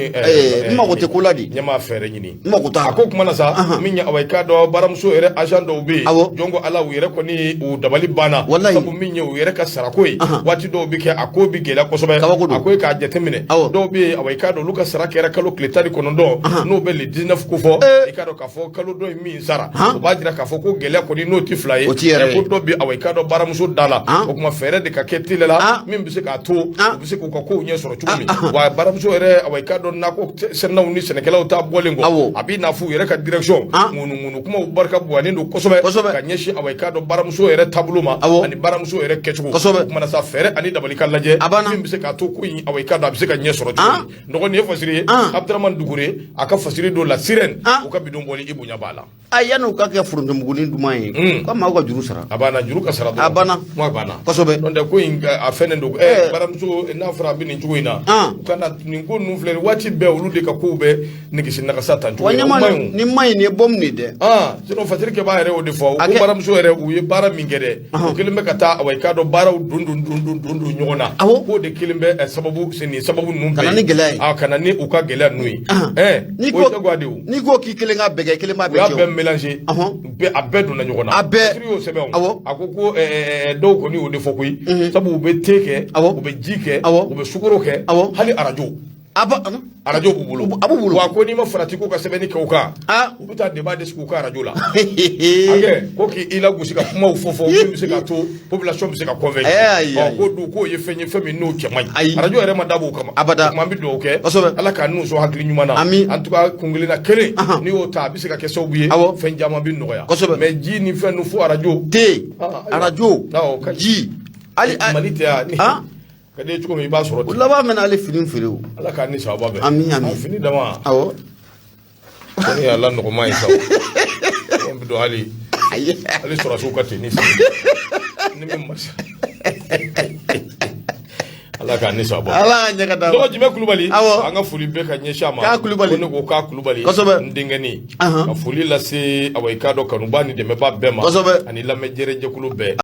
N mago tɛ ko la de. Ɲɛmaa fɛɛrɛ ɲini. N mago t'a la. A ko kuma na sa, min ye, awa, i k'a dɔn, baramuso yɛrɛ agent dɔw bɛ yen. Jɔn ko Ala, u yɛrɛ kɔni u dabali banna. Walayi. Sabu min ye u yɛrɛ ka sarako ye. Waati dɔw bɛ kɛ, a ko bɛ gɛlɛya kosɛbɛ. Kabako don. A ko e k'a jateminɛ. Dɔw bɛ yen, awa, i k'a dɔn, olu ka sara kɛra kalo tile 19, n'o bɛ le 19 ko fɔ. I k'a dɔn k'a fɔ kalo dɔ in min sara, o b'a jira k'a fɔ ko gɛlɛya kɔni n'o tɛ fila ye. O tɛ yɛrɛ ye. Ko dɔ bɛ, awa, i k'a dɔn, baramuso da la. O tuma fɛɛrɛ de ka kɛ teliya la min bɛ se k'a to u bɛ se k'u ka kow ɲɛ sɔrɔ cogo min. Wa baramuso yɛrɛ, awa, i k'a dɔn, nakɔ sɛnɛnaw ni sɛnɛkɛlaw ta bɔlen kɔ, a b'i n'a fɔ u yɛrɛ ka direction ŋunuŋunu kumaw barika bonyalen don kosɛbɛ ka ɲɛsin, awa, i k'a dɔn, baramuso yɛrɛ taabolo ma ani baramuso yɛrɛ kɛcogo. O tuma sa, fɛɛrɛ ani dabali ka lajɛ min bɛ se k'a to ko in, awa, i k'a dɔn, a bɛ se ka ɲɛ sɔrɔ cogo min. Dɔgɔnin ye fasiri ye, Abdramane Dukure a ka fasiri don La Sirène, u ka bidon bɔli i bonya b'a la. A yanni u ka kɛ forontomugunin duman ye, ko maaw ka juru sara. A banna, juru ka sara dɔrɔn. A banna. Kuma banna. Kosɛbɛ. N'o tɛ ko in a fɛnnen don. Baramuso n'a fɔra a bɛ nin cogo in na, u ka na nin ko ninnu filɛ waati bɛɛ, olu de ka kow bɛ nigisi nagasa tan cogo. Wa ɲɛma, nin ma ɲi, nin ye bɔmu de dɛ. Sinon fasiri kɛbaa yɛrɛ y'o de fɔ. Ko baramuso yɛrɛ, u ye baara min kɛ dɛ, o kelen bɛ ka taa, awa, i k'a dɔn, baaraw don don don don don don ɲɔgɔn na. K'o de kelen bɛ sababu nin sababu ninnu bɛɛ. Ka na ni gɛlɛya ye. Ka na ni u ka gɛlɛya ninnu ye. N'i ko n'i ko k'i kelen ka bɛɛ kɛ, kelen b'a bɛɛ kɛ. U y'a bɛɛ mélanger. A bɛɛ donna ɲɔgɔn na. A bɛɛ. Fasiri y'o sɛbɛn o. A ko ko dɔw kɔni y'o de fɔ koyi. Sabu u bɛ te kɛ. U bɛ ji kɛ. U bɛ sukaro kɛ. Hali arajo. Arajo b'u bolo. A b'u bolo. Wa ko n'i ma farati ko ka sɛbɛnni kɛ u kan, u bɛ taa débat de sigi u ka arajo la. Hakɛ ko k'i lagosi ka kumaw fɔ fɔ min bɛ se k'a to population bɛ se ka convaincre. Ɔ, ko dun k'o ye fɛn ye, fɛn min n'o cɛ man ɲi. Arajo yɛrɛ ma dabɔ o kama. Abada. O tuma an bɛ dugawu kɛ. Ala k'an n'u sɔn hakili ɲuman na. Ami. En tout cas, kunkelenna kelen, n'i y'o ta, a bɛ se ka kɛ sababu ye. Fɛn caman bɛ nɔgɔya. Mais ji ni fɛn ninnu fo arajo. Te. Arajo. Ji. Hali Mali tɛ yan. Ka di cogo min i b'a sɔrɔ ten. O laban bɛna hali fini feere o. Ala k'an ni sababa bɛn. Ami ami. Fini dama. Awɔ. Kɔni y'a la nɔgɔman ye sa. O bɛ don hali. Hali sɔrɔdasiw ka tenue san. Ni min ma se. Ala k'an ni sababa. Ala k'a ɲɛ ka d'a ma. Dɔgɔ Jimɛ Kulubali. Awɔ. An ka foli bɛɛ ka ɲɛsin a ma. K'a Kulubali. Ko ne ko k'a Kulubali. Kosɛbɛ. N denkɛnin. Ka foli lase, awa, i k'a dɔn, kanuba ni dɛmɛba bɛɛ ma. Kosɛbɛ. Ani lamɛnjɛrɛjɛkulu bɛɛ.